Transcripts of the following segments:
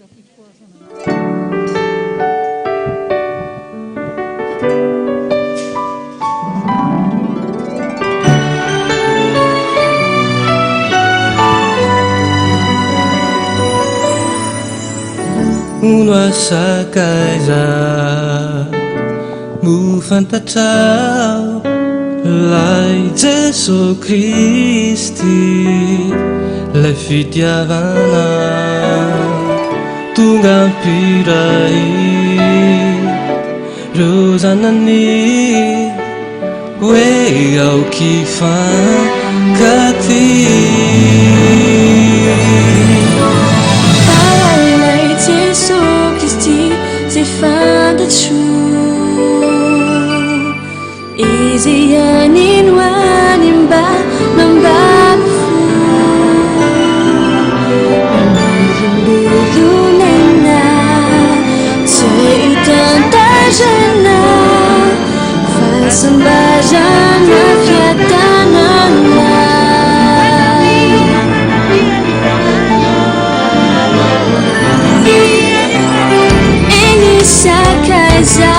Hono aho sakaiza moa fantatrao 'Lay Jeso Kristy 'Lay fitiavana Tonga mpiray 'reo zanany Hoe aoka hifankatia. Fa ilay Jeso Kristy zay fantatro, Izy ihany no hany mba nambabo fo. Mamelombelon'aina tsy hitantarana, fahasambarana fiadanana. Eny sakaiza,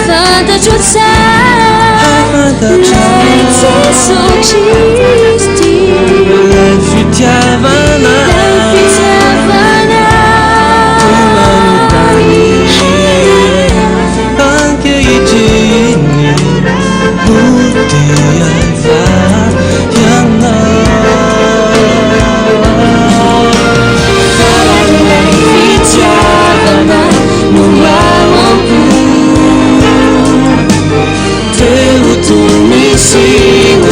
fantatro tsara 'lay Jeso Kristy, 'Lay fitiavana, 'lay fitiavana tonga notany ankehitriny no tiava ianao. Fa 'lay fitiavana no ao am-po, te ho toy ny sy ho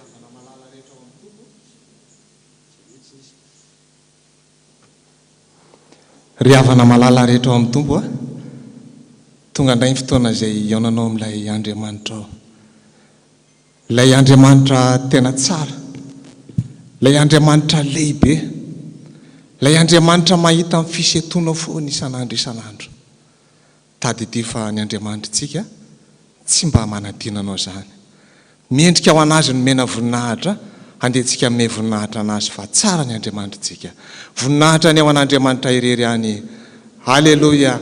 havana malala rehetra ao amin'ny Tompo, izay mihitsy izy. Ry havana malala rehetra ao amin'ny Tompo a, tonga indray ny fotoana izay hihaonanao amin'ilay Andriamanitrao. Ilay Andriamanitra tena tsara, ilay Andriamanitra lehibe, ilay Andriamanitra mahita ny fisentoanao foana isan'andro isan'andro. Tadidio fa ny Andriamanitritsika tsy mba manadino anao izany. Mendrika ho an'Azy nomena voninahitra, handeha tsika hanome voninahitra an'Azy fa tsara ny Andriamanitritsika. Voninahitra anie ho an'Andriamanitra irery ihany. Aleloia!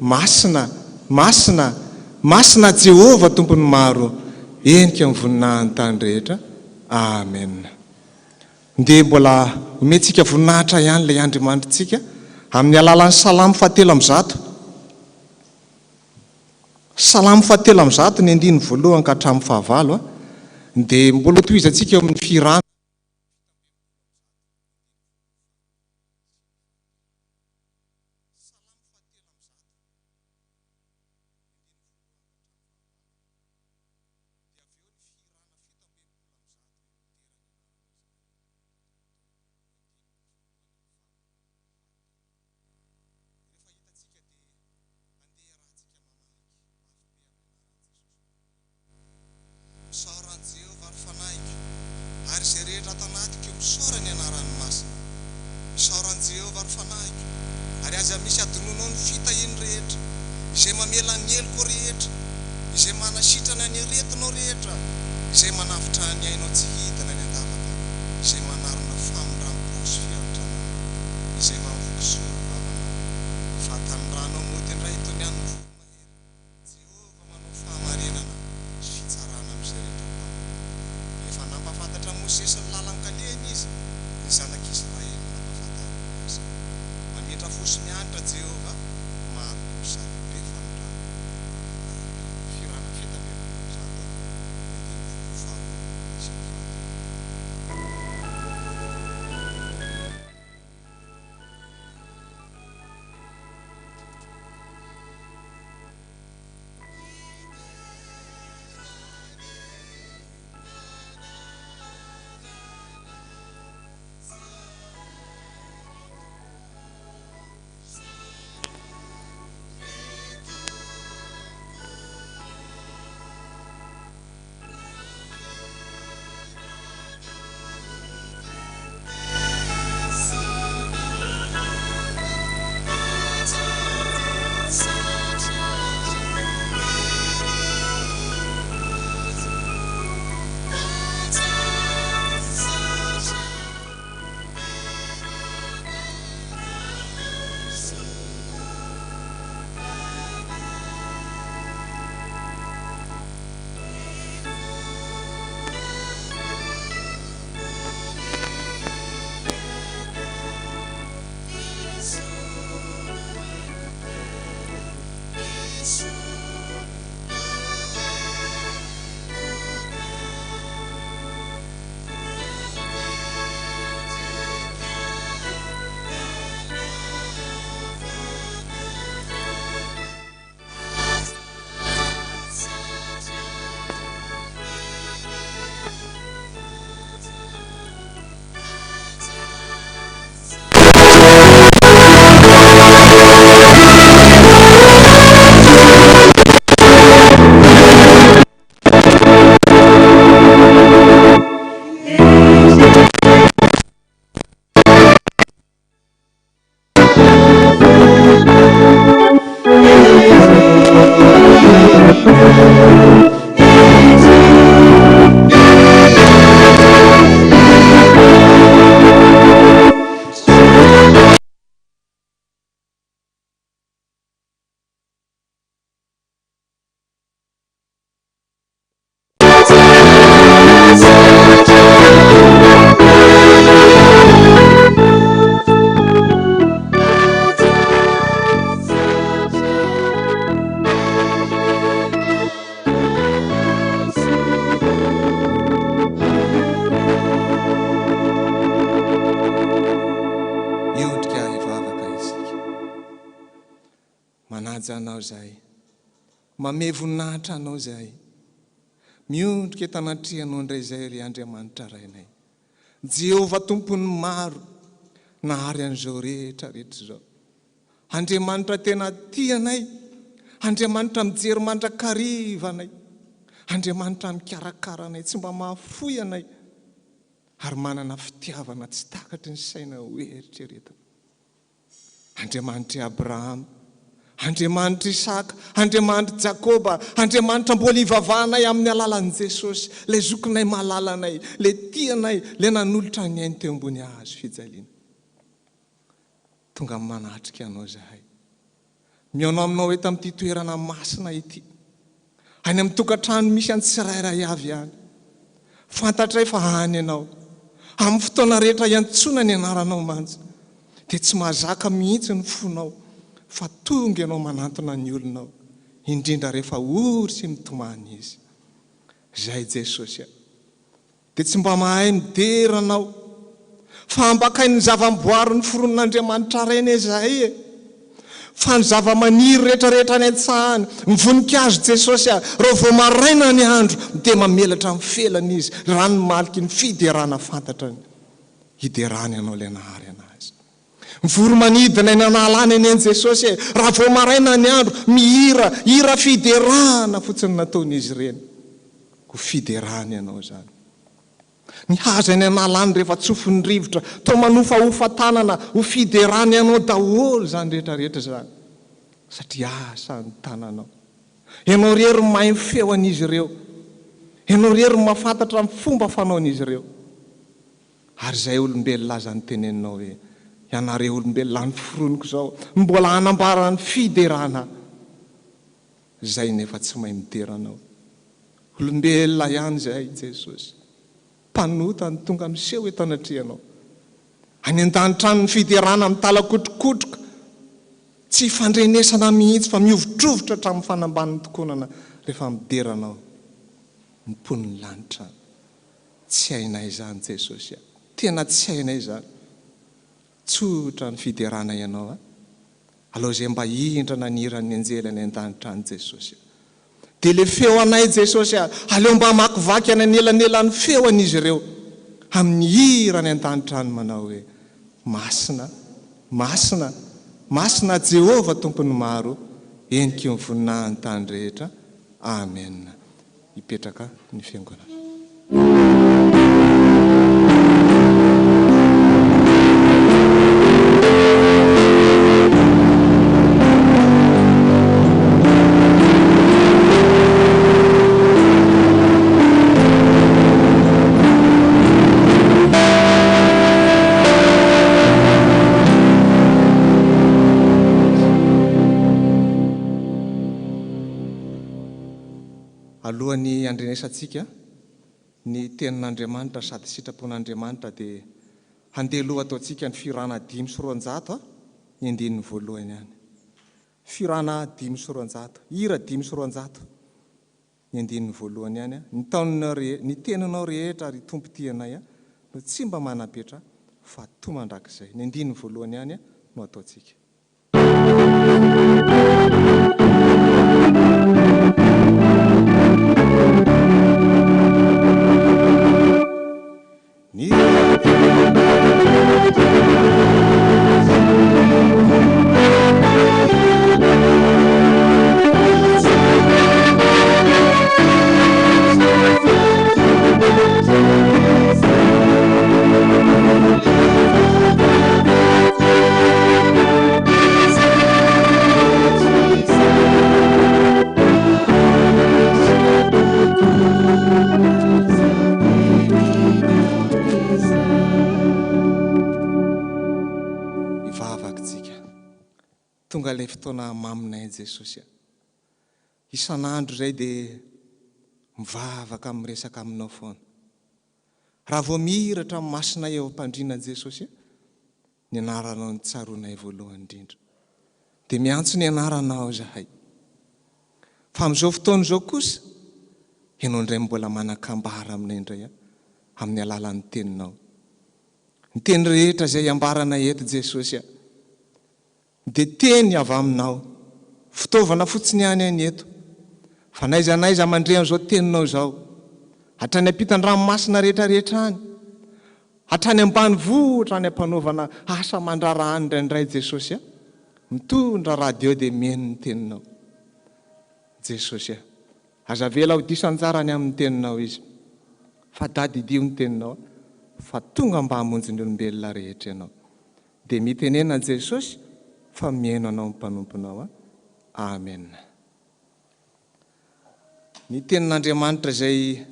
Masina! Masina! Masina Jehovah Tompon'ny maro, henika ny voninahiny tany rehetra. Amen. Ndeha mbola omentsika voninahitra ihany ilay Andriamanitritsika amin'ny alalan'ny Salamo fahatelo amby zato. Salamo fahatelo amby zato ny andininy voalohany ka hatramin'ny fahavalo dia mbola hotohizantsika eo amin'ny fihirana. Misaora an'i Jehovah, ry fanahiko, ary izay rehetra ato anatiko, misaora ny anarany masina. Misaora an'i Jehovah, ry fanahiko, ary aza misy adinoinao ny fitahiany rehetra, izay mamela ny heloko rehetra, izay manasitrana ny aretinao rehetra, izay manavotra ny ainao tsy hidina any an-davaka, izay manarona famindram-po sy fiantrana anao, izay mahavoky soa ny vavanao. Ny fahatanoranao mody indray toy ny an'ny voromahery. Jehovah manao fahamarinana sy fitsarana amin'izay rehetra mpanompo. Efa nampahafantatra an'i Mosesy ny lalan-kalehany izy, ny zanak'Israely nampahafantariny ny asany. Mamindra fo sy miantra Jehovah, mahari-po sady be famindram-po. Amen. Fihirana 167, ny andininy voalohany faharoa sy ny fahatelo. Hiondrika hivavaka isika. Manaja Anao izahay. Mamehy voninahitra Anao izahay. Miondrika eto anatrehanao indray izay ry Andriamanitra Rainay. Jehovah Tompon'ny maro, nahary an'izao rehetra rehetra izao. Andriamanitra tena tia anay, Andriamanitra mijery mandrakariva anay, Andriamanitra mikarakara anay, tsy mba mahafoy anay, ary manana fitiavana tsy takatry ny saina ho eritreretina. Andriamanitr'i Abrahama, Andriamanitr'i Isaka, Andriamanitr'i Jakoba, Andriamanitra mbola ivavahanay amin'ny alalan'i Jesosy, ilay zokinay malalanay, ilay tia anay, ilay nanolotra ny ainy teo ambony hazo fijaliana. Tonga manatrika Anao izahay. Mihaona aminao eto amin'ity toerana masina ity. Any amin'ny tokantrano misy an'ny tsirairay avy any. Fantatray fa any Ianao. Amin'ny fotoana rehetra iantsoana ny anaranao mantsy, dia tsy mahazaka mihitsy ny fonao fa tonga Ianao manantona ny olonao, indrindra rehefa ory sy mitomany izy. Izay Jesosy a. Dia tsy mba mahay midera anao. Fa ambakain'ny zava-boary noforonin'Andriamanitra Ray anie izahay e! Fa ny zava-maniry rehetra rehetra any an-tsaha any, ny voninkazo Jesosy a, raha vao maraina ny andro dia mamelatra ny felany izy, raha ny maliky ny fiderana fantatrany, hiderany anao ilay nahary anazy. Ny voro-manidina eny an'ala any anie Jesosy e, raha vao maraina ny andro, mihira hira fiderana fotsiny nataon'izy ireny. Ho fiderana ianao izany. Ny hazo eny an'ala any rehefa tsofin'ny rivotra, toa manofahofa tanana, ho fiderana ianao daholo izany rehetra rehetra izany. Satria asa ny tananao. Ianao irery no mahay ny feo an'izy ireo. Ianao irery no mahafantatra ny fomba fanaon'izy ireo. Ary izay olombelona aza noteneninao hoe, Ianareo olombelona noforoniko izao, mbola hanambara ny fiderana izay nefa tsy mahay midera Anao. Olombelona ihany izahay Jesosy, mpanota no tonga miseho eto anatrehanao. Any an-danitra any ny fiderana mitalakotrokotroka, tsy ifandrenesana mihitsy fa mihovitrovitra hatramin'ny fanambanin'ny tokonana rehefa midera Anao ny mponin'ny lanitra. Tsy hainay izany Jesosy a! Tena tsy hainay izany. Tsotra ny fiderana Ianao a! Alao izay mba hindrana ny hiran'ny anjely any an-danitra any Jesosy a! Dia le feo anay Jesosy a! Aleo mba hamakivaky any anelanelan'ny feo an'izy ireo amin'ny hira any an-danitra any manao hoe, Masina, masina, masina Jehovah Tompon'ny maro, heniky ny voninahin'ny tany rehetra. Amena. Hipetraka ny fiangonana. Alohan'ny handrenesantsika ny Tenin'Andriamanitra sady sitrapon'Andriamanitra dia handeha aloha ataontsika ny Fihirana 205 ny andininy voalohany ihany. Fihirana 205, hira 205 ny andininy voalohany ihany. Ny taonina ny teninao rehetra ry Tompo tia anay no tsy mba manam-petra fa to mandrakizay. Ny andininy voalohany ihany no ataontsika. Hivavaka tsika. Tonga ilay fotoana maminay Jesosy a. Isan'andro izay dia mivavaka miresaka aminao foana. Raha vao mihiratra ny masonay eo am-pandriana Jesosy a, ny anaranao no tsaroanay voalohany indrindra. Dia miantso ny anaranao izahay. Fa amin'izao fotoana izao kosa, Ianao indray mbola manan-kambara aminay indray a, amin'ny alalan'ny teninao. Ny teny rehetra izay ambaranay eto Jesosy a, dia teny avy aminao. Fitaovana fotsiny ihany aho ny eto. Fa n'aiza n'aiza mandre an'izao teninao izao. Hatrany ampitan-dranomasina rehetra rehetra any. Hatrany ambanivohitra any am-panaovana asa aman-draharaha any indraindray Jesosy a! Mitondra radio dia mihaino ny teninao. Jesosy a! Aza avela ho diso anjara ny amin'ny teninao izy. Fa tadidio ny teninao fa tonga mba hamonjy ny olombelona rehetra ianao. Dia mitenena Jesosy fa mihaino anao ny mpanomponao a! Amen. Ny tenin'Andriamanitra izay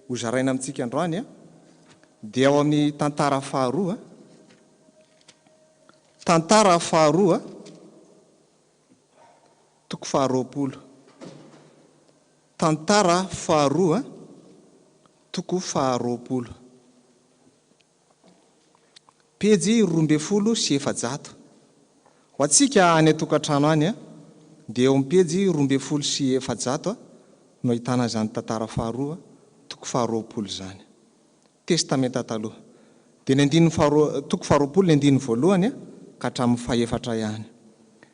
hozaraina amintsika androany dia ao amin'ny tantara faharoa, tantara faharoa, toko faharoapolo. Tantara faharoa, toko faharoapolo. Pejy 412. Ho antsika any an-tokantrano any dia eo amin'ny pejy 412 no ahitana izany tantara faharoa, toko faharoapolo izany. Testamenta Taloha. Dia ny andininy faharoa, toko faharoapolo ny andininy voalohany ka hatramin'ny fahefatra ihany.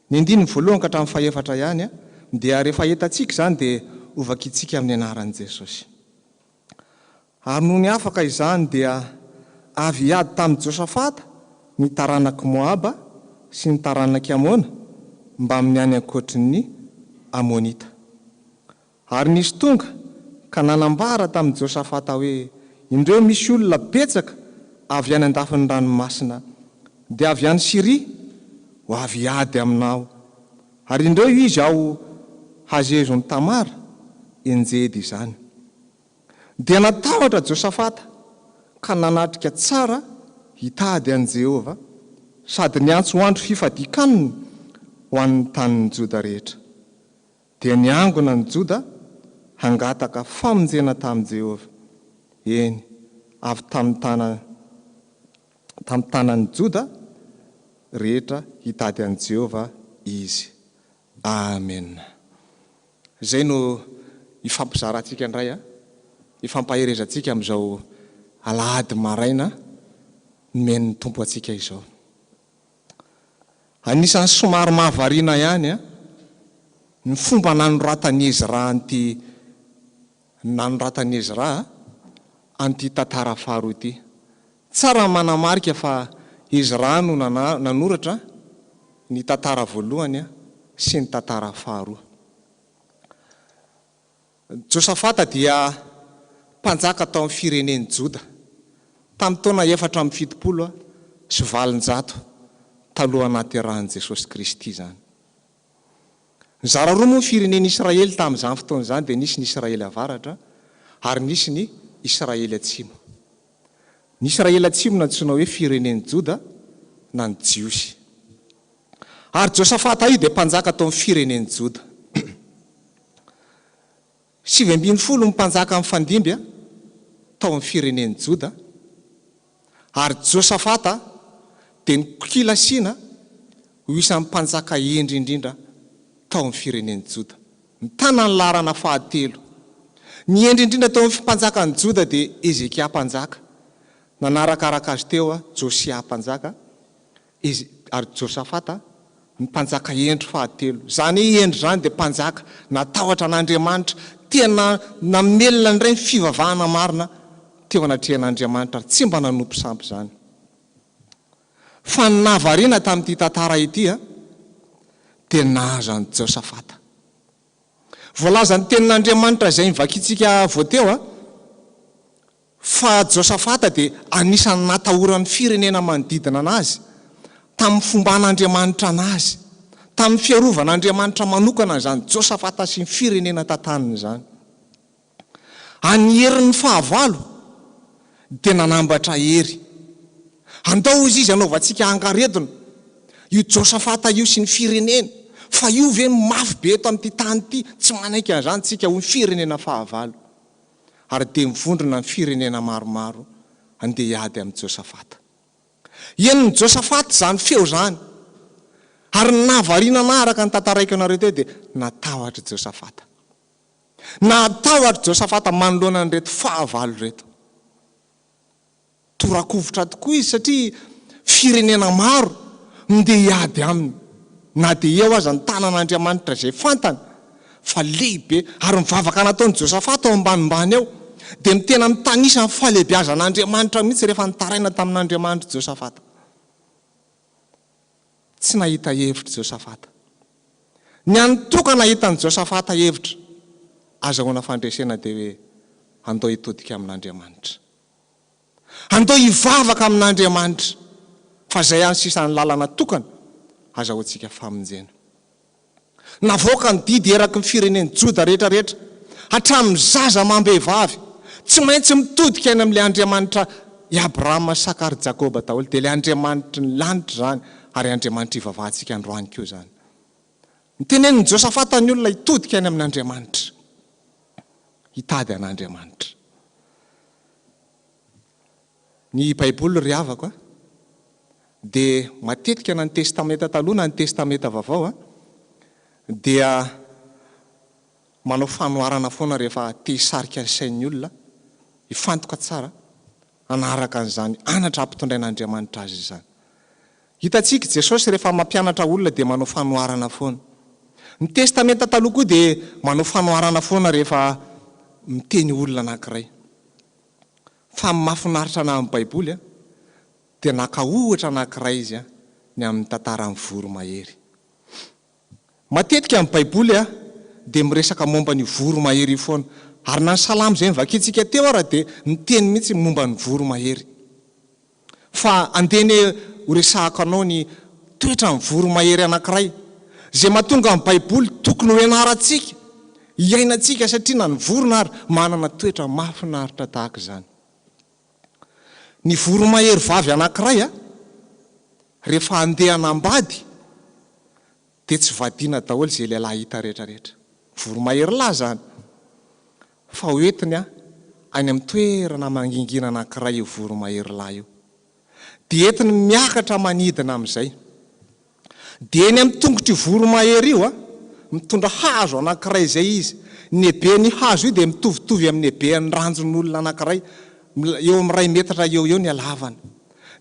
Ny andininy voalohany ka hatramin'ny fahefatra ihany dia rehefa hitantsika izany dia hovakintsika amin'ny anaran'i Jesosy. Ary nony afaka izany dia avy hiady tamin'i Josafata ny taranak'i Moaba sy ny taranak'i Amona mbamin'ny any ankoatry ny Amonita. Ary nisy tonga ka nanambara tamin'i Josafata hoe, Indreo misy olona betsaka avy any andafin'ny ranomasina, dia avy any Syria, ho avy hiady aminao. Ary indreo izy ao Hazezon-Tamara, Enjedy izany. Dia natahotra Josafata ka nanatrika tsara hitady an'i Jehovah sady niantso andro fifadian-kanina ho an'ny tanin'i Joda rehetra. Dia niangona ny Joda hangataka famonjena tamin'i Jehovah, eny, avy tamin'ny tamin'ny tanan'ny Joda rehetra hitady an'i Jehovah izy. Amena. Izay no hifampizarantsika indray a, hifampaherezantsika amin'izao alahady maraina nomen'ny Tompo antsika izao. Anisan'ny somary mahavariana ihany ny fomba nanoratan'i Ezra an'ity nanoratan'i Ezra an'ity tantara faharoa ity. Tsara ny manamarika fa Ezra no nanoratra ny tantara voalohany sy ny tantara faharoa. Josafata dia mpanjaka tao amin'ny firenen'i Joda tamin'ny taona 874 talohan'ny nahaterahan'i Jesosy Kristy izany. Nizara roa moa ny firenen'i Israely tamin'izany fotoana izany dia nisy ny Israely avaratra ary nisy ny Israely atsimo. Ny Israely atsimo nantsoina hoe firenen'i Joda na ny Jiosy. Ary Josafata io dia mpanjaka tao amin'ny firenen'i Joda. 19 ny mpanjaka nifandimby tao amin'ny firenen'i Joda, ary Josafata dia nokilasiana ho isan'ny mpanjaka hendry indrindra tao amin'ny firenen'i Joda. Nitana ny laharana fahatelo. Ny hendry indrindra teo amin'ny mpanjakan'i Joda dia Hezekia mpanjaka. Nanarakaraka azy teo Josia mpanjaka, Izy, ary Josafata, ny mpanjaka hendry fahatelo. Izany hoe hendry izany dia mpanjaka natahotra an'Andriamanitra, tena namelona indray ny fivavahana marina teo anatrehan'Andriamanitra ary tsy mba nanompo sampy izany. Fa ny nahavariana tamin'ity tantara ity dia nahazo an'i Josafata. Voalazan'ny tenin'Andriamanitra izay novakintsika vao teo Fa Josafata dia anisan'ny natahoran'ny firenena manodidina anazy, tamin'ny fomban'Andriamanitra anazy, tamin'ny fiarovan'Andriamanitra manokana an'izany Josafata sy ny firenena tantaniny izany. Any herin'ny fahavalo dia nanambatra hery. Andao hozy izy hanaovantsika angaredona io Josafata io sy ny fireneny, fa io ve no mafy be eto amin'ity tany ity, tsy manaiky an'izany tsika ho ny firenena fahavalo. ary dia mivondrona ny firenena maromaro handeha hiady amin'i Josafata. Henon'i Josafata izany feo izany, ary ny nahavariana an'ahy araka ny tantaraiko anareo teo dia natahotra i Josafata. Natahotra Josafata manoloana an'ireto fahavalo ireto. Torakovitra tokoa izy satria firenena maro no ndeha hiady aminy, na dia eo aza ny tanan'Andriamanitra izay fantany fa lehibe, ary ny vavaka nataon'i Josafata ao ambanimbany ao. Dia ny tena mitanisa ny fahalehibiazan'Andriamanitra mihitsy rehefa nitaraina tamin'Andriamanitra i Josafata. Tsy nahita hevitra i Josafata. Ny hany tokana hitan'i Josafata hevitra azahoana fandresena dia hoe andao hitodika amin'Andriamanitra. Andao hivavaka amin'Andriamanitra fa izay ihany sisa ny lalana tokana azahoantsika famonjena. Navoaka ny didy eraky ny firenen'i Joda rehetra rehetra, hatramin'ny zaza amam-behivavy, tsy maintsy mitodika any amin'ilay Andriamanitra i Abrahama, Isaka ary Jakoba daholo, dia ilay Andriamanitry ny lanitra izany, ary Andriamanitra ivavahantsika androany koa izany. Notenenin'i Josafata ny olona hitodika any amin'Andriamanitra, hitady an'Andriamanitra. Ny Baiboly ry havako a, dia matetika na ny Testamenta Taloha na ny Testamenta Vaovao a, dia manao fanoharana foana rehefa te hisarika ny sain'ny olona hifantoka tsara hanaraka an'izany anatra ampitondrain'Andriamanitra azy izany. Hitantsika i Jesosy rehefa mampianatra olona dia manao fanoharana foana. Ny Testamenta Taloha koa dia manao fanoharana foana rehefa miteny olona anankiray. Fa ny mahafinaritra anah amin'ny Baiboly dia naka ohatra anankiray izy ny amin'ny tantaran'ny voromahery. Matetika ny Baiboly dia miresaka momba an'io voromahery io foana. Ary na ny Salamo izay novakintsika teo ara dia niteny mihitsy momba ny voromahery. Fa andeha anie ho resahako anao ny toetran'ny voromahery anankiray, izay mahatonga ny Baiboly tokony ho ianarantsika, hiainantsika satria na ny vorona ary manana toetra mahafinaritra tahaka izany. Ny voromahery vavy anankiray rehefa handeha hanambady dia tsy vadiana daholo izay lehilahy hita rehetra rehetra. Voromahery lahy izany. Fa ho entiny any amin'ny toerana mangingina anankiray io voromahery lahy io. Dia entiny miakatra manidina amin'izay. Dia eny amin'ny tongotr'io voromahery io, mitondra hazo anankiray izay izy. Ny haben'io hazo io dia mitovitovy amin'ny haben'ny ranjon'olona anankiray, eo amin'ny iray metatra eo ho eo ny halavany.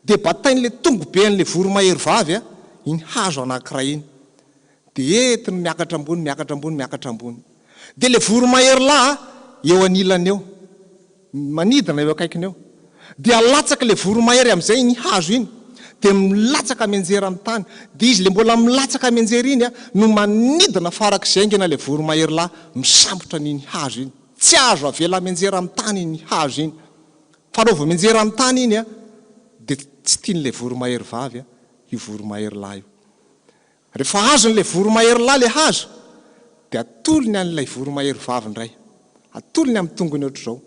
Dia batain'ilay tongoben'ilay voromahery vavy iny hazo anankiray iny. Dia entiny miakatra ambony, miakatra ambony, miakatra ambony. Dia ilay voromahery lahy eo anilany eo, manidina eo akaikiny eo. Dia alatsaka ilay voromahery amin'izay iny hazo iny, dia milatsaka mianjera amin'ny tany. Dia izy ilay mbola milatsaka mianjera iny no manidina farak'izay haingana ilay voromahery lahy misambotra an'iny hazo iny. Tsy azo avela mianjera amin'ny tany iny hazo iny. Fa raha vao mianjera amin'ny tany iny dia tsy tian'ilay voromahery vavy io voromahery lahy io. Rehefa azon'ilay voromahery lahy ilay hazo, dia atolony an'ilay voromahery vavy indray. Atolony amin'ny tongony ohatr'izao.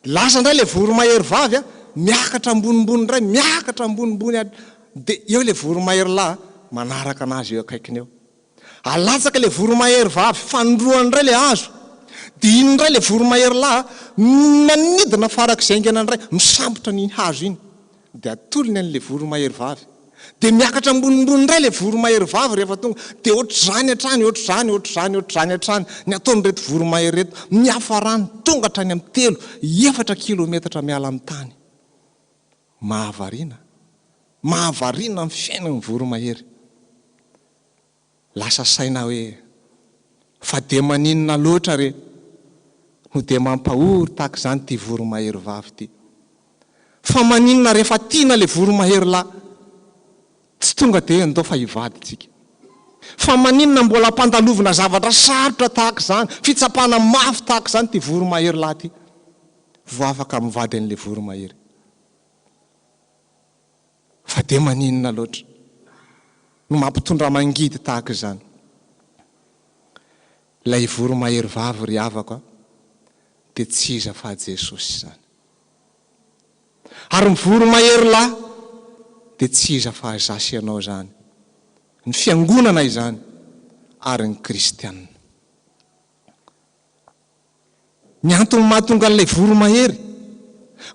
Lasa indray ilay voromahery vavy, miakatra ambonimbony indray, miakatra ambonimbony, dia eo ilay voromahery lahy manaraka an'azy eo akaikiny eo. Alatsaka ilay voromahery vavy, fanindroany indray ilay hazo, dia iny indray ilay voromahery lahy manidina farak'izay haingana indray, misambotra an'iny hazo iny. Dia atolony an'ilay voromahery vavy. Dia miakatra ambonimbony indray ilay voromahery vavy rehefa tonga. Dia ohatr'izany hatrany, ohatr'izany, ohatr'izany, ohatr'izany hatrany ny ataon'ireto voromahery ireto. Miafarany tonga hatrany amin'ny telo, efatra kilometatra miala amin'ny tany. Mahavariana. Mahavariana ny fiainan'ny voromahery. Lasa saina hoe, fa dia maninona loatra re no dia mampahory tahaka izany ity voromahery vavy ity? Fa maninona rehefa tiana ilay voromahery lahy tsy tonga dia andao fa hivady tsika? Fa maninona mbola ampandalovina zavatra sarotra tahaka izany, fitsapana mafy tahaka izany ity voromahery lahy ity vao afaka mivady an'ilay voromahery? Fa dia maninona loatra no mampitondra mangidy tahaka izany? Ilay voromahery vavy ry havako a, dia tsy iza fa Jesosy izany. Ary ny voromahery lahy dia tsy iza fa izaho sy ianao izany. Ny fiangonana izany ary ny kristiana. Ny antony mahatonga an'ilay voromahery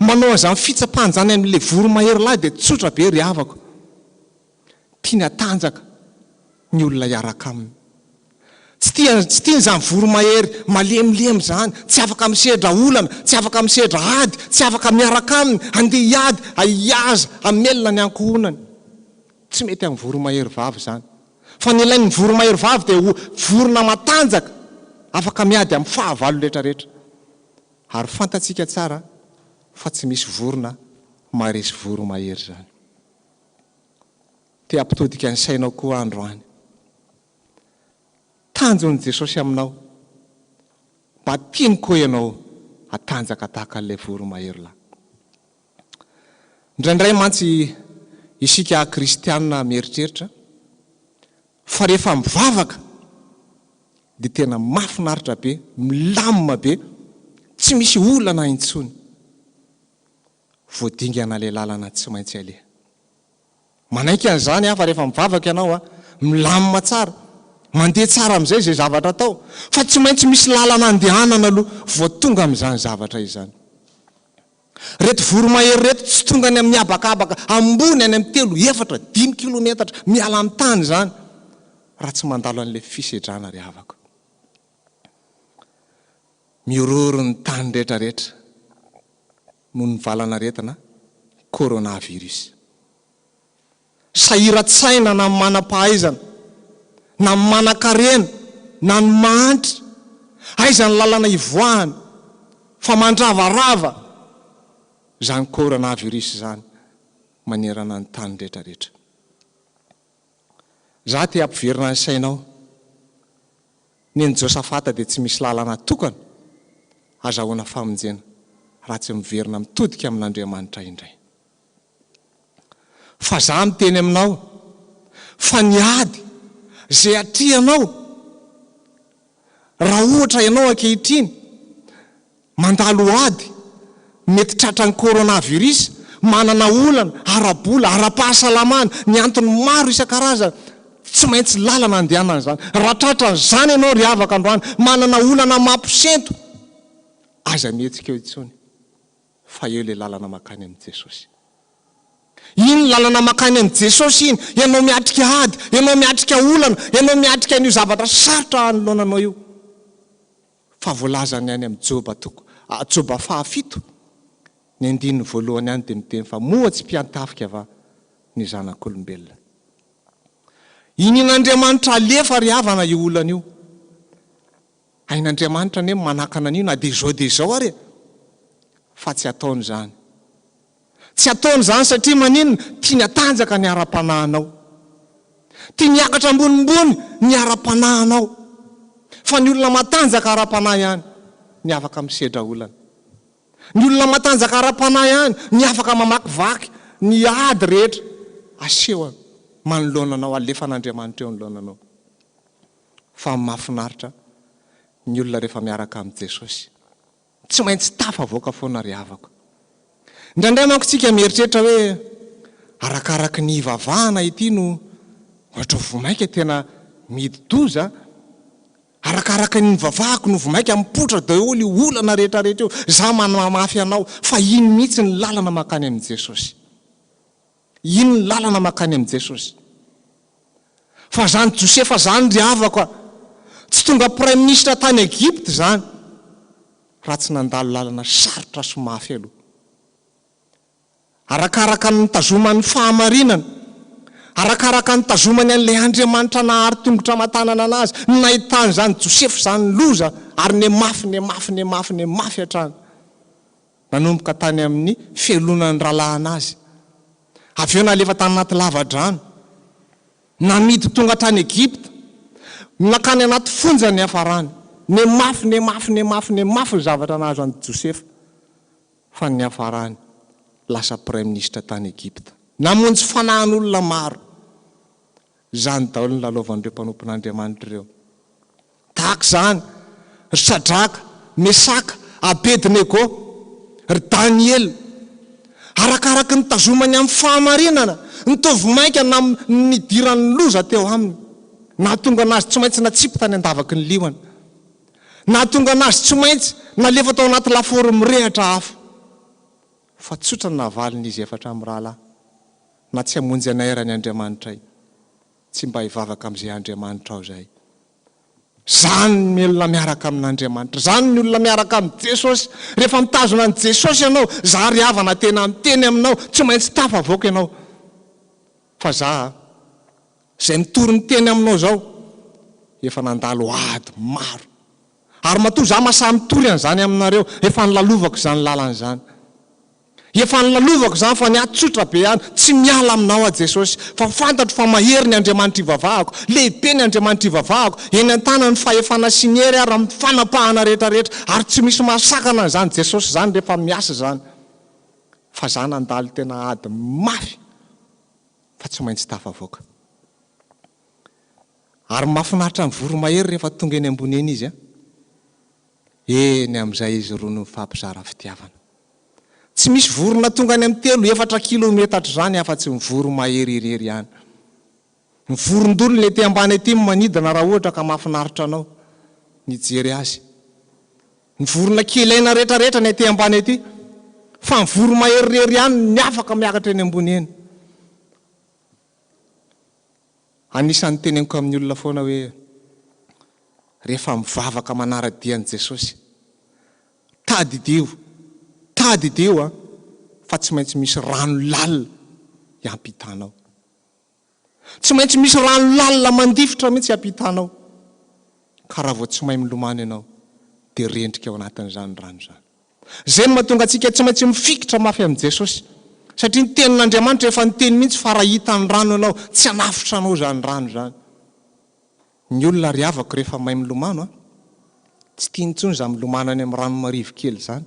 manao an'izany fitsapana izany amin'ilay voromahery lahy dia tsotra be ry havako. Tiany hatanjaka ny olona hiaraka aminy. Tsy tiany, tsy tiany izany voromahery malemilemy izany, tsy afaka misedra olana, tsy afaka misedra ady, tsy afaka miaraka aminy, handeha hiady, hihaza, hamelona ny ankohonany. Tsy mety amin'ny voromahery vavy izany. Fa ny ilain'ny voromahery vavy dia ho vorona matanjaka afaka miady amin'ny fahavalo rehetra rehetra. Ary fantatsika tsara fa tsy misy vorona maharesy voromahery izany. Te hampitodika ny sainao koa aho androany. Tanjon'i Jesosy aminao, mba tiany koa ianao hatanjaka tahaka an'ilay voromahery lahy. Indraindray mantsy isika kristiana mieritreritra fa rehefa mivavaka dia tena mahafinaritra be, milamina be, tsy misy olana intsony. Voadingana ilay lalana tsy maintsy aleha. Manaiky an'izany aho fa rehefa mivavaka ianao a, milamina tsara, mandeha tsara amin'izay izay zavatra atao, fa tsy maintsy misy lalana andehanana aloha vao tonga amin'izany zavatra izany. Ireto voromahery ireto tsy tonga any amin'ny habakabaka ambony any amin'ny telo, efatra, dimy kilometatra miala amin'ny tany izany raha tsy mandalo an'ilay fisedrana ry havako. Mihorohoro ny tany rehetra rehetra noho ny valan'aretina coronavirus. Sahiran-tsaina na ny manam-pahaizana, na ny manan-karena, na ny mahantra. Aiza ny lalana hivoahana fa mandravarava izany coronavirus izany manerana ny tany rehetra rehetra. Za te hampiverina ny sainao. Nen'i Josafata dia tsy misy lalana tokana azahoana famonjena raha tsy miverina mitodika amin'Andriamanitra indray. Fa za miteny aminao fa ny ady izay atrehanao raha ohatra ianao ankehitriny mandalo ady, mety tratran'ny coronavirus, manana olana ara-bola, ara-pahasalamana, ny antony maro isan-karazany, tsy maintsy lalana andehanana izany. Raha tratran'izany ianao ry havako androany, manana olana mampisento, aza mihetsika eo intsony. Fa eo ilay lalana mankany amin'i Jesosy. Iny lalana mankany amin'i Jesosy iny, ianao miatrika ady, ianao miatrika olana, ianao miatrika an'io zavatra sarotra anoloana anao io. Fa voalazany any amin'ny Joba toko, Joba fahafito, ny andininy voalohany any dia miteny fa moa tsy mpiantafika va ny zanak'olombelona. Inian'Andriamanitra alefa ry havana io olana io. Hain'Andriamanitra anie ny manakana an'io na dia izao dia izao ary e! Fa tsy ataony izany. Tsy ataony izany satria maninona? Tiany hatanjaka ny ara-panahinao. Tiany hiakatra ambonimbony ny ara-panahinao. Fa ny olona matanjaka ara-panahy ihany ny afaka misedra olana. Ny olona matanjaka ara-panahy ihany ny afaka mamakivaky ny ady rehetra aseho manoloana anao, alefan'Andriamanitra eo anoloana anao. Fa mahafinaritra ny olona rehefa miaraka amin'i Jesosy. Tsy maintsy tafavoaka foana ry havako. Indraindray manko tsika mieritreritra hoe arakaraky ny hivavahana ity no ohatra vao maika tena midi-doza, arakaraky ny nivavahako no vao maika mipoitra daholo io olana rehetra rehetra io, za manamafy anao fa iny mihitsy ny lalana mankany amin'i Jesosy. Iny ny lalana mankany amin'i Jesosy. Fa zany Josefa zany ry havako a! Tsy tonga praiminisitra tany Egypta izany raha tsy nandalo lalana sarotra sy mafy aloha. Arakaraka ny nitazomany ny fahamarinana, arakaraka ny nitazomany an'ilay Andriamanitra nahary tongotra aman-tanana anazy, no nahitany izany Josefa izany loza ary nihamafy, nihamafy, nihamafy, nihamafy hatrany. Nanomboka tany amin'ny fialonan'ny rahalahiny azy. Avy eo nalefa tany anaty lava-drano. Namidy tonga hatrany Egypta. Nankany anaty fonja niafarany. Nihamafy, nihamafy, nihamafy, nihamafy ny zavatra nahazo an'i Josefa. Fa ny niafarany, lasa praiminisitra tany Egypta. Namonjy fanahin'olona maro. Izany daholo ny lalaovan'ireo mpanompon'Andriamanitra ireo. Tahaka izany, ry Sadraka, Mesaka, Abednego, ry Daniela. Arakaraky ny nitazomany amin'ny fahamarinana, nitovy mainka na nidiran'ny loza teo aminy. Nahatonga anazy tsy maintsy natsipy tany an-davaky ny liona. Nahatonga anazy tsy maintsy nalefa tao anaty lafaoro mirehatra afo. Fa tsotra ny navalin'izy efatra mirahalahy, Na tsy hamonjy anay ary ny Andriamanitray, tsy mba hivavaka amin'izay Andriamanitrao izay. Izany ny olona miaraka amin'Andriamanitra, izany ny olona miaraka amin'i Jesosy. Rehefa mitazona an'i Jesosy ianao, za ry havana tena miteny aminao, tsy maintsy tafavoaka ianao. Fa za izay mitory ny teny aminao izao, efa nandalo ady maro. Ary matoa za masahy mitory an'izany aminareo, efa nilalovako izany lalana izany. Efa nilalovako izany fa ny ahy tsotra be ihany, tsy miala aminao aho Jesosy, fa fantatro fa mahery ny Andriamanitra ivavahako, lehibe ny Andriamanitra ivavahako, eny an-tanany ny fahefana sy ny hery ary amin'ny fanapahana rehetra rehetra, ary tsy misy mahasakana an'izany Jesosy izany rehefa miasa izany. Fa za nandalo tena ady mafy fa tsy maintsy tafavoaka. Ary mahafinaritra ny voromahery rehefa tonga eny ambony eny izy an! Eny amin'izay izy roa no mifampizara fitiavana. Tsy misy vorona tonga any amin'ny telo, efatra kilometatra izany afa-tsy ny voromahery irery ihany. Ny vorondolo ny ety ambany ety no manidina raha ohatra ka mahafinaritra anao ny hijery azy. Ny vorona kely aina rehetra rehetra ny aty ambany aty, fa ny voromahery irery ihany ny afaka miakatra eny ambony eny. Anisan'ny teneniko amin'ny olona foana hoe rehefa mivavaka manara-dia an'i Jesosy, tadidio, tadidio an, fa tsy maintsy misy rano lalina hiampitanao. Tsy maintsy misy rano lalina mandifotra mihitsy hiampitanao. Ka raha vao tsy mahay milomano ianao dia rendrika ao anatin'izany rano izany. Izay no mahatonga antsika tsy maintsy mifikitra mafy amin'i Jesosy. Satria ny Tenin'Andriamanitra efa niteny mihitsy fa raha hita ny rano ianao, tsy hanafotra anao izany rano izany. Ny olona ry havako rehefa mahay milomano an, tsy tiany intsony izany milomano any amin'ny rano marivo kely izany.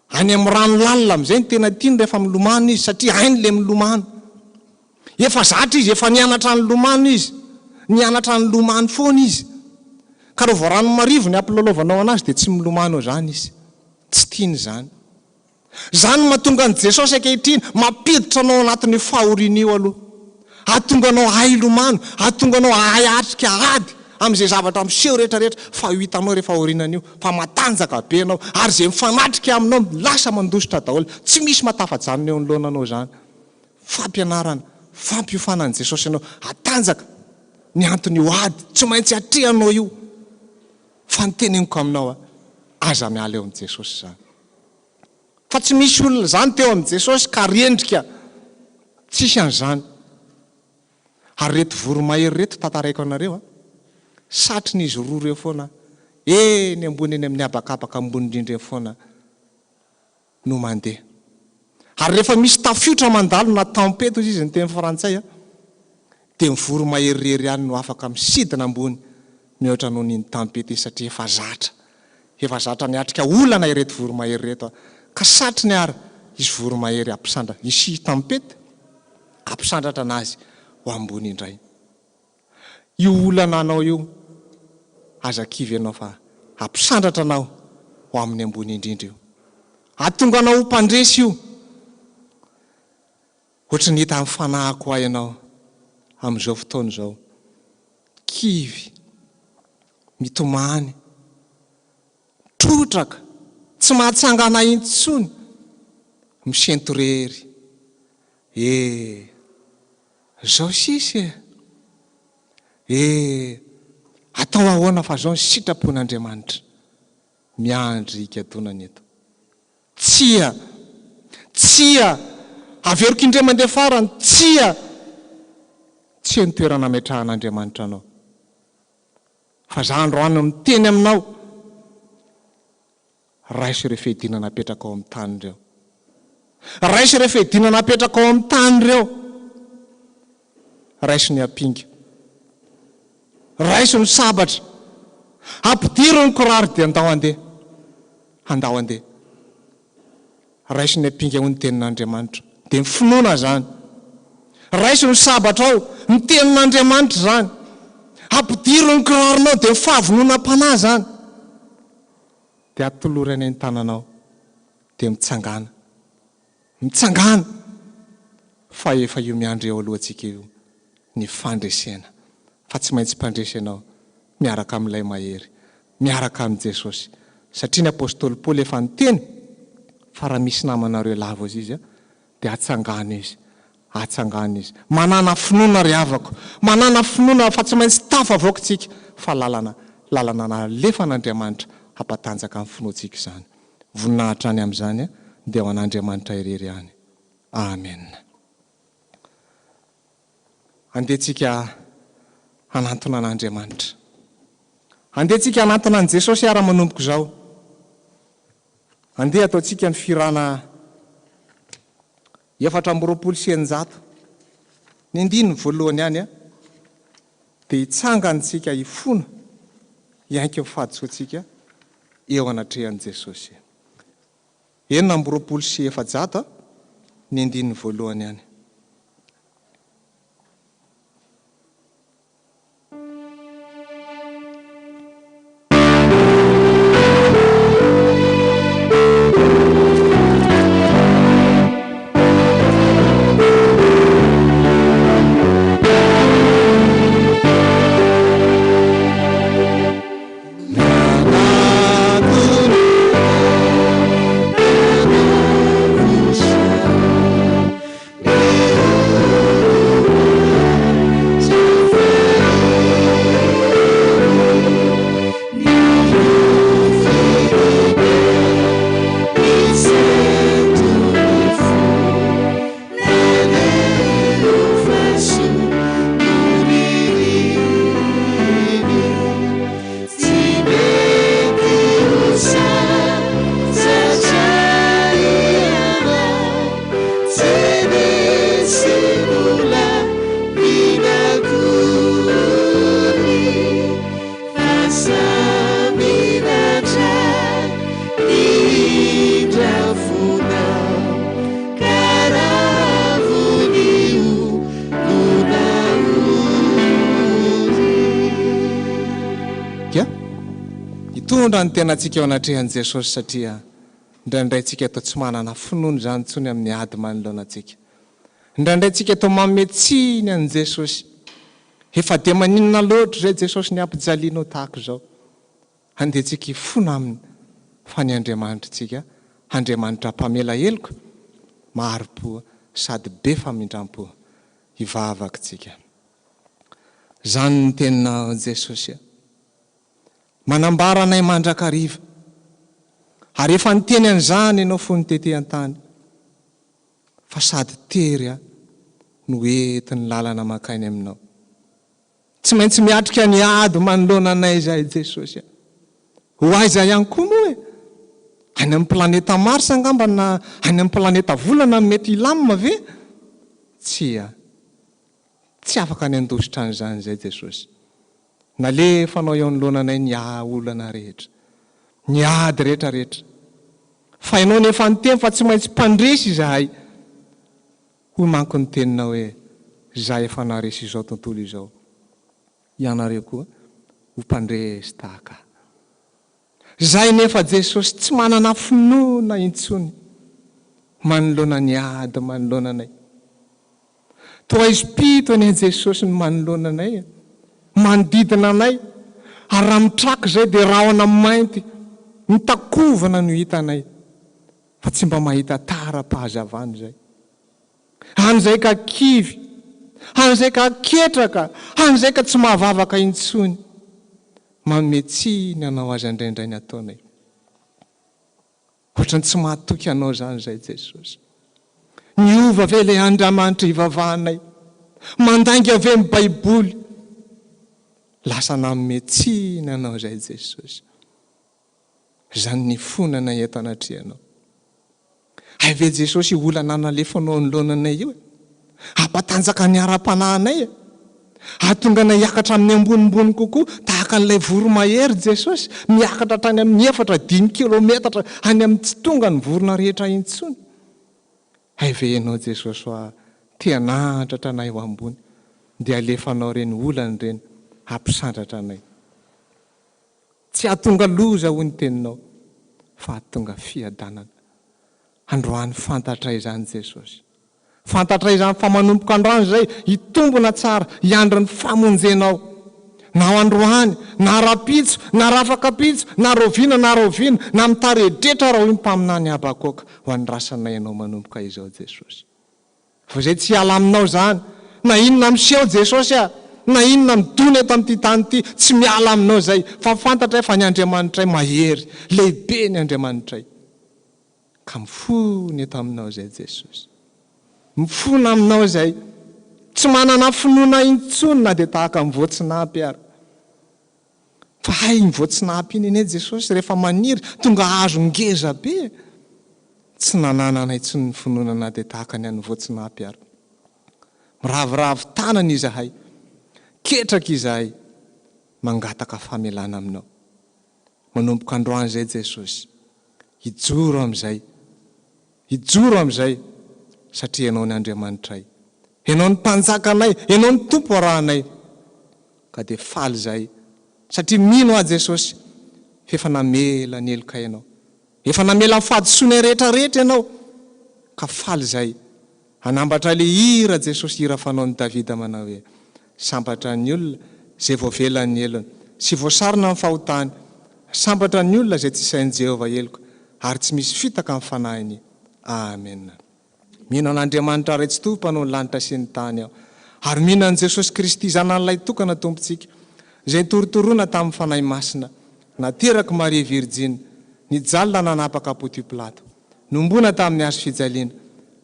Any amin'ny rano lalina amin'izay no tena tiany rehefa milomano izy satria hainy ilay milomano. Efa zatra izy, efa nianatra nilomano izy. Nianatra nilomano foana izy. Ka raha vao rano marivo ny ampilalaovanao anazy dia tsy milomano izany izy. Tsy tiany izany. Izany no mahatonga an'i Jesosy ankehitriny mampiditra anao anatin'io fahoriana io aloha. Hahatonga anao hahay hilomano, hahatonga anao hahay hahatrika ady amin'izay zavatra miseho rehetra rehetra fa ho hitanao rehefa aorianan'io fa matanjaka be ianao ary izay mifanatrika aminao lasa mandositra daholo. Tsy misy mahatafajanona eo anoloananao izany. Fampianarana, fampiofanan'i Jesosy anao hatanjaka ny anton'io ady tsy maintsy atrehanao io. Fa ny teneniko aminao, aza miala eo amin'i Jesosy izany. Fa tsy misy olona izany teo amin'i Jesosy ka rendrika. Tsisy an'izany. Ary ireto voromahery ireto tantaraiko anareo a, satrin'izy roa ireo foana, eny ambony eny amin'ny habakabaka ambony indrindra eny foana no mandeha. Ary rehefa misy tafiotra mandalo na tempete hozy izy ny teny frantsay a, dia ny voromahery irery ihany no afaka misidina ambony mihoatra noho ny iny tempete iny satria efa zatra, efa zatra miatrika olana ireto voromahery ireto a, ka satriny ary hisy voromahery hampisandra, hisy tempete hampisandratra anazy ho ambony indray. Io olana anao io, aza kivy ianao fa hampisandratra anao ho amin'ny ambony indrindra io. Hahatonga anao ho mpandresy io. Ohatry ny hita amin'ny fanahiko ahy ianao amin'izao fotoana izao. Kivy, mitomany, trotraka, tsy mahatsangana intsony, misento irery. E! Zao sisa e! E! Atao ahoana fa zao ny sitrapon'Andriamanitra. Miandry higadonany eto. Tsia! Tsia! Averiko indray mandeha farany, tsia! Tsy eo ny toerana ametrahan'Andriamanitra anao. Fa za androany no miteny aminao, raiso ireo fiadiana napetraka ao amin'ny tany ireo. Raiso ireo fiadiana napetraka ao amin'ny tany ireo. Raiso ny ampinga. Raiso ny sabatra. Ampidiro ny kiraro dia andao handeha. Handao handeha. Raiso ny ampinga hoy ny tenin'Andriamanitra. Dia ny finoana izany. Raiso ny sabatrao, ny tenin'Andriamanitra izany. Ampidiro ny kiraronao, dia ny fahavononam-panahy izany. Dia atolory any an-tananao, dia mitsangàna. Mitsangàna! Fa efa io miandry eo alohantsika io ny fandresena. Fa tsy maintsy mpandresy ianao, miaraka amin'ilay Mahery, miaraka amin'i Jesosy. Satria ny apostoly Paoly efa niteny fa raha misy namanareo lavo azy izy, dia atsangano izy. Atsangano izy. Manàna finoana ry havako. Manàna finoana fa tsy maintsy tafavoaka isika fa lalana, lalana nalefan'Andriamanitra hampatanjaka ny finoantsika izany. Voninahitra any amin'izany dia ho an'Andriamanitra irery ihany. Amen. Andeha tsika hanantona an'Andriamanitra. Andeha tsika hanantona an'i Jesosy ara manomboka izao. Andeha ataontsika ny fihirana 624. Ny andininy voalohany ihany a. Dia hitsangana isika hifona hiaiky ny fahadisoantsika eo anatrehan'i Jesosy. 426 a, ny andininy voalohany ihany. Ka hitondra ny tenantsika eo anatrehan'i Jesosy satria indraindray tsika toa tsy manana finoana izany intsony amin'ny ady manoloana antsika. Indraindray tsika toa manome tsiny an'i Jesosy. Efa dia maninona loatra izay Jesosy ny ampijalianao tahaka izao. Andeha tsika hifona Aminy fa ny Andriamanitritsika Andriamanitra mpamela heloka, mahari-po sady be famindram-po. Hivavaka tsika. Izany ny teninao Jesosy a. Manambara anay mandrakariva. Ary efa niteny an'izany Ianao fony tety an-tany. Fa sady tery aho no entin'ny lalana mankany Aminao. Tsy maintsy miatrika ny ady manoloana anay izahay Jesosy a! Ho aiza ihany koa moa e? Any amin'ny planeta Mars angamba na any amin'ny planeta Volana no mety hilamina ve? Tsia. Tsy afaka ny handositra an'izany izay Jesosy. Nalefanao eo anoloana anay ny olana rehetra. Ny ady rehetra rehetra. Fa Ianao nefa niteny fa tsy maintsy mpandresy izahay. Hoy manko ny teninao hoe, Izaho efa naharesy izao tontolo izao, ianareo koa ho mpandresy tahaka ahy. Izahay nefa Jesosy tsy manana finoana intsony manoloana ny ady manoloana anay. Toa aizim-pito anie Jesosy ny manoloana anay e! Manodidina anay, ary raha mitraka izay dia rahona mainty mitakovana no hitanay. Fa tsy mba mahita tara-pahazavana izay. Any izay ka kivy, any izay ka ketraka, any izay ka tsy mahavavaka intsony. Manome tsiny anao aza indraindray ny ataonay. Ohatran'ny tsy mahatoky anao izany izay Jesosy. Niova ve ilay Andriamanitra ivavahanay? Mandainga ve ny Baiboly? Lasa nanome tsiny anao izay Jesosy. Izany nifonana eto anatrehanao. Hay ve Jesosy io olana nalefanao anoloana anay io e? Hampatanjaka ny ara-panahinay e? Hahatonga anay hiakatra amin'ny ambonimbony kokoa tahaka an'ilay voromahery Jesosy, miakatra hatrany amin'ny efatra, dimy kilometatra any amin'ny tsy tonga ny vorona rehetra intsony. Hay ve ianao Jesosy hoa te hanandratra anay ho ambony dia alefanao ireny olana ireny hampisandratra anay. Tsy hahatonga loza hoy ny teninao fa hahatonga fiadanana. Androany fantatray izany Jesosy. Fantatray izany fa manomboka androany izay hitombona tsara hiandry ny famonjenao. Na ho androany, na rahampitso, na rafakapitso, na rahoviana na rahoviana, na mitaredretra ara hoy ny mpaminany Habakoka ho andrasanay Ianao manomboka izao Jesosy. Fa izay tsy hiala aminao izany, na inona miseho Jesosy a! na inona midona eto amin'ity tany ity, tsy miala aminao izay, fa fantatray fa ny Andriamanitray mahery, lehibe ny Andriamanitray. Ka mifona eto aminao izay Jesosy. Mifona aminao izay, tsy manana finoana intsony na dia tahaka ny voatsinampy ary. Fa hay iny voatsinapy iny anie Jesosy rehefa maniry tonga hazo ngeza be e! Tsy nanananay intsony ny finoana na dia tahaka ny an'ny voatsinapy ary. Miraviravy tanana izahay, ketraka izahay, mangataka famelana aminao. Manomboka androany izay Jesosy, hijoro amin'izay, hijoro amin'izay, satria Ianao ny Andriamanitray. Ianao ny Mpanjakanay, Ianao ny Tompo arahanay. Ka dia faly izahay, satria mino aho Jesosy, f'efa namela ny helokay Ianao. Efa namela ny fahadisoanay rehetra rehetra Ianao, ka faly izahay. Hanambatra ilay hira Jesosy hira fanaon'i Davida manao hoe, Sambatra ny olona izay voavela ny helony, sy voasarona ny fahotany. Sambatra ny olona izay tsy isain'i Jehovah heloka, ary tsy misy fitaka amin'ny fanahiny. Amena. Mino an'Andriamanitra Ray Tsitoha Mpanao ny lanitra sy ny tany aho, ary mino an'i Jesosy Kristy Zanany Lahitokana Tompontsika, izay notorotoroina tamin'ny Fanahy Masina, naterak'i Maria Virjiny, nijaly nanapaka Pontio Pilato, Nombona tamin'ny hazo fijaliana,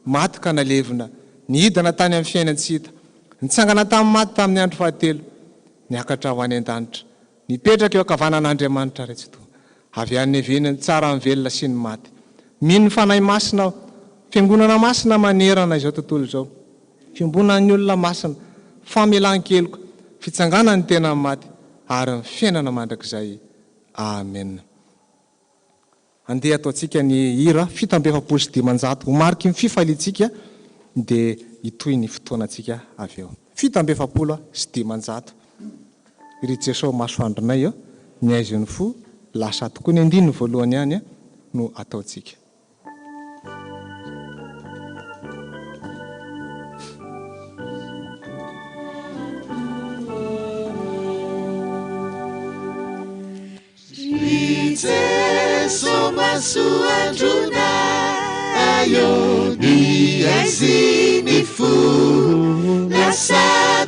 maty ka nalevina, nihidana tany amin'ny fiainan-tsy hita, nitsangana tamin'ny maty tamin'ny andro fahatelo, niakatra ho any an-danitra, nipetraka eo ankavanan'Andriamanitra Ray Tsitoha, avy any niaviany ny tsara ny velona sy ny maty. Mino ny Fanahy Masina aho, Fiangonana masina manerana izao tontolo izao, fiombonan'ny olona masina, famelan-keloka, fitsanganan'ny tena amin'ny maty, ary ny fiainana mandrakizay. Amena. Andeha ataontsika ny hira 547 ho mariky ny fifaliantsika dia hitohy ny fotoanantsika avy eo. 547, Ry Jeso masoandronay ô, ny aizin'ny fo lasa tokoa. Ny andininy voalohany ihany no ataontsika. Ry Jeso masoandronay ô, ny aizin'ny fo lasa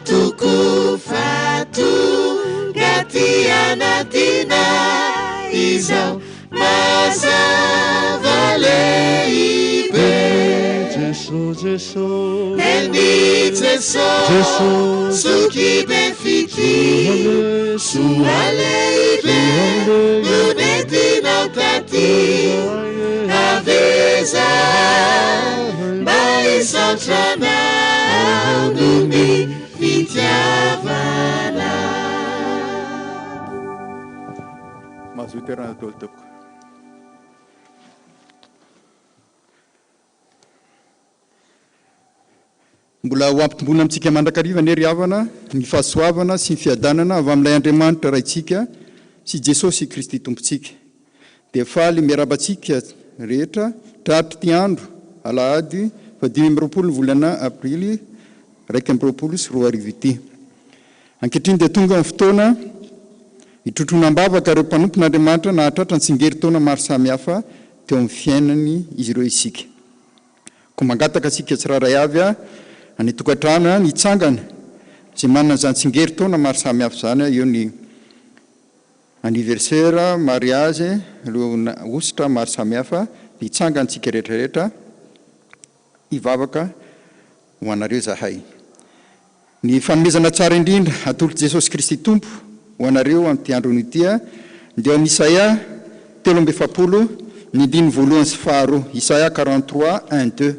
tokoa fa tonga aty anatinay izao mazava lehibe. Jeso, Jeso, Eny Jeso, Jeso, zoky be fitia, soa lehibe no nentinao taty. Avy izahay mba hisaotra anao noho ny fitiavana. Mahazoa toerana daholo tompoko. Mbola ho ampitomboina amintsika mandrakariva anie ry havana ny fahasoavana sy ny fiadanana avy amin'ilay Andriamanitra Raintsika sy Jesosy Kristy Tompontsika. Dia faly miarahaba antsika rehetra tratr'ity andro alahady faha 25 ny volana aprily 2021 ity. Ankehitriny dia tonga ny fotoana hitrotroana am-bavaka ireo mpanompon'Andriamanitra nahatratra ny tsingerin-taona maro samihafa teo amin'ny fiainany izy ireo isika. Koa mangataka antsika tsirairay avy any an-tokantrano ny hitsangana, izay manana izany tsingerin-taona maro samihafa izany, eo ny anniversaire, mariage, ireo hosotra maro samihafa, dia hitsangana isika rehetra rehetra hivavaka ho anareo izahay. Ny fanomezana tsara indrindra atolotr'i Jesosy Kristy Tompo ho anareo amin'ity andro anio ity dia ao amin'ny Isaia 43, ny andininy voalohany sy faharoa, Isaia 43, un, deux.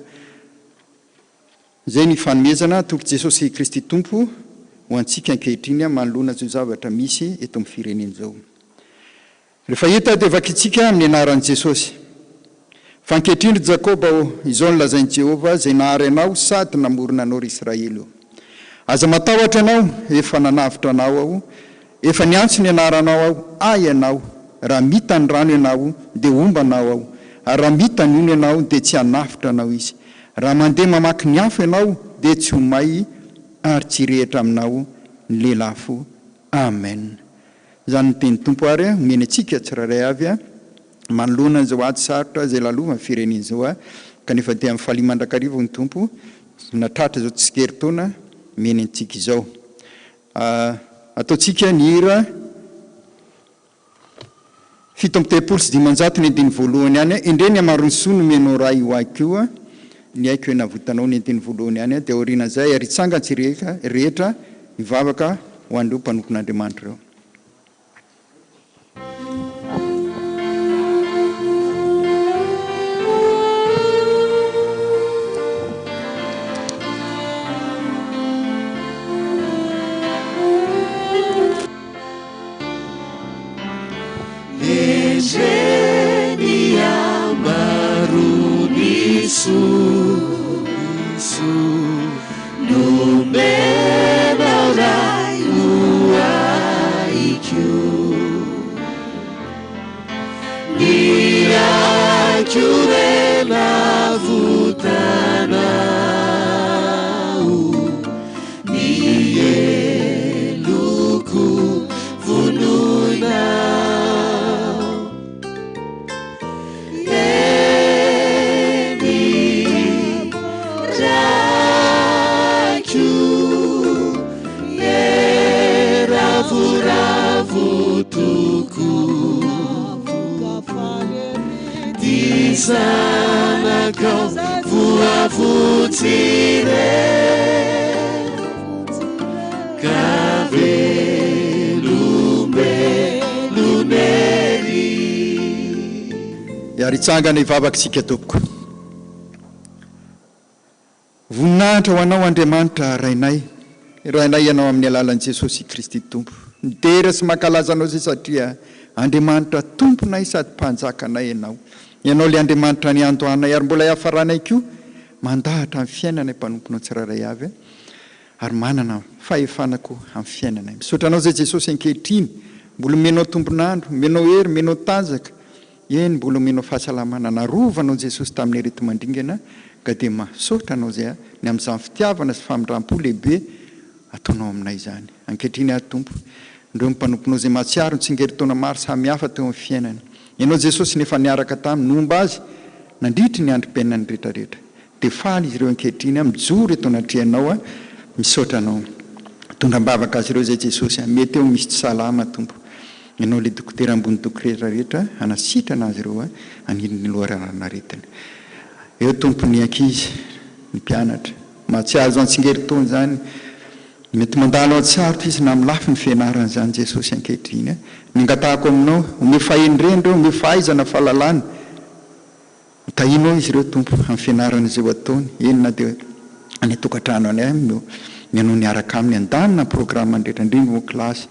Izay ny fanomezana atolotr'i Jesosy Kristy Tompo ho antsika ankehitriny manoloana izao zavatra misy eto amin'ny firenena izao. Rehefa hita dia vakintsika amin'ny anaran'i Jesosy. Fa ankehitriny, ry Jakoba ô, izao no lazain'i Jehovah, izay nahary anao sady namorona anao, ry Israely ô, Aza matahotra ianao, efa nanavotra anao Aho, efa niantso ny anaranao Aho, Ahy ianao. Raha mita ny rano ianao, dia homba anao Aho, ary raha mita ny ony ianao, dia tsy hanafotra anao izy. Raha mandeha mamaky ny afo ianao, dia tsy ho may, ary tsy hirehitra aminao ny lelafo. Amen. Izany ny tenin'ny Tompo ary omeny antsika tsirairay avy manoloana izao ady sarotra izay lalovan'ny firenena izao kanefa dia mifalia mandrakariva hoy ny Tompo na tratra izao tsikerin-taona omeny antsika izao. Ataontsika ny hira 537 ny andininy voalohany ihany, Endrey ny hamaron'ny soa nomenao Ray ho ahy koa, ny aiko navotanao ny andininy voalohany ihany, dia aorianan'izay ary hitsangan-tsireka rehetra hivavaka ho an'ireo mpanompon'Andriamanitra ireo. Raiko re navotanao, ny heloko vonoinao. Eny, Raiko, e ravoravo tokoa. Ty zanakao voavonjy irery, ka velombelona ery. Ary hitsangana hivavaka isika tompoko. Voninahitra ho Anao Andriamanitra Rainay, Rainay Ianao amin'ny alalan'i Jesosy Kristy Tompo. Midera sy mankalaza Anao izay satria Andriamanitra Tomponay sady Mpanjakanay Ianao. Ianao ilay Andriamanitra niandohanay ary mbola hiafaranay koa mandahatra ny fiainanay mpanomponao tsirairay avy ary manana fahefana koa amin'ny fiainanay. Misaotra Anao izay Jesosy ankehitriny mbola omenao tombon'andro, omenao hery, omenao tanjaka, Eny mbola omenao fahasalamana narovanao Jesosy tamin'ny areti-mandringana ka dia masaotra anao zay ny amin'izany fitiavana sy famindrampo lehibe ataonao aminay izany. Ankehitriny ary Tompo, ireo mpanomponao izay mahatsiaro ny tsingerin-taona maro samihafa teo amin'ny fiainany. Ianao Jesosy no efa niaraka taminy, nomba azy nandritry ny androm-piainany rehetrarehetra. Dia faly izy ireo ankehitriny mijoro eto anatrehanao misaotra anao. Mitondra am-bavaka azy ireo izay Jesosy a. Mety eo misy tsy salama Tompo. Ianao ilay dokotera ambony dokotera rehetra hanasitrana azy ireo hanilo ny loharan'aretina. Eo Tompo ny ankizy, ny mpianatra. Mahatsiaro izany tsingerin-taona izany. Mety mandalo an-tsarotra izy na amin'ny lafiny fianarana izany Jesosy ankehitriny a. Ny angatahako aminao, omeo fahendrena ireo, omeo fahaizana, fahalalana. Tahinao izy ireo Tompo amin'ny fianarana izay ho ataony, eny na dia any an-tokantrano any ihany no ianao niaraka aminy handamina ny programany rehetra, indrindra moa kilasy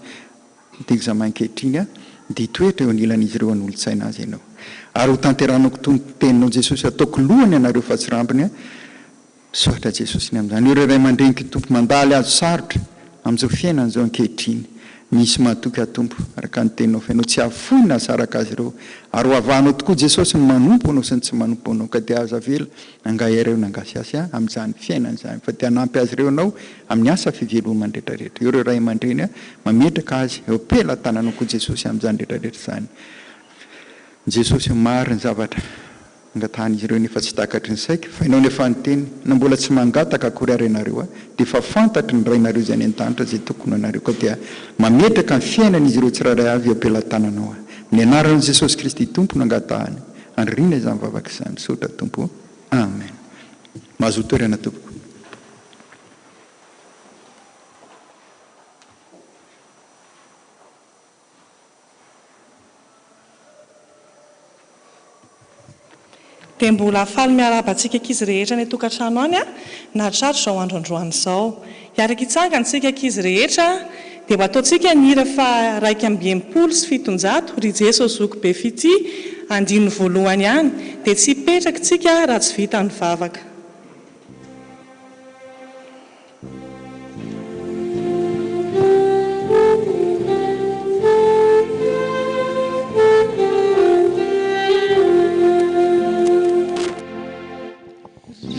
d'examen ankehitriny dia hitoetra eo anilan'izy ireo hanolo-tsaina azy ianao. Ary ho tanterahanao koa ny teninao Jesosy, ataoko lohany ianareo fa tsy rambony. Misaotra Jesosy ny amin'izany. Ireo ray aman-dreniko Tompo mandalo ady sarotra amin'izao fiainana izao ankehitriny. Misy mahatoky aho Tompo araka ny teninao fa Ianao tsy hahafoy na hahasaraka azy ireo. Ary ho avahanao tokoa Jesosy ny manompo Anao sy ny tsy manompo Anao ka dia aza avela hangahiahy ireo nangasiasy ahy amin'izany fiainana izany fa dia hanampy azy ireo Ianao amin'ny asa fivelomany rehetrarehetra. Ireo ray aman-dreny mametraka azy eo am-pelatananao koa Jesosy amin'izany rehetrarehetra izany. Jesosy maro ny zavatra Angatahan'izy ireo nefa tsy takatry ny saiko, fa ianao nefa niteny, na mbola tsy mangataka akory ary ianareo dia efa fantatry ny Rainareo izay any an-danitra izay tokony ho anareo, ka dia mametraka ny fiainan'izy ireo tsirairay avy eo am-pelatananao aho. Amin'ny anaran'i Jesosy Kristy Tompo no angatahana anrina izany vavaka izany. Misaotra Tompo o. Amen. Mahazoa toerana tompoko. Dia mbola faly miarahaba antsika ankizy rehetra any an-tokantrano any nahatratra izao andro androany izao. Hiaraka hitsangana isika ankizy rehetra dia ho ataontsika ny hira faha 761, Ry Jeso Zoky be fitia, andininy voalohany ihany, dia tsy hipetraka isika raha tsy vita ny vavaka.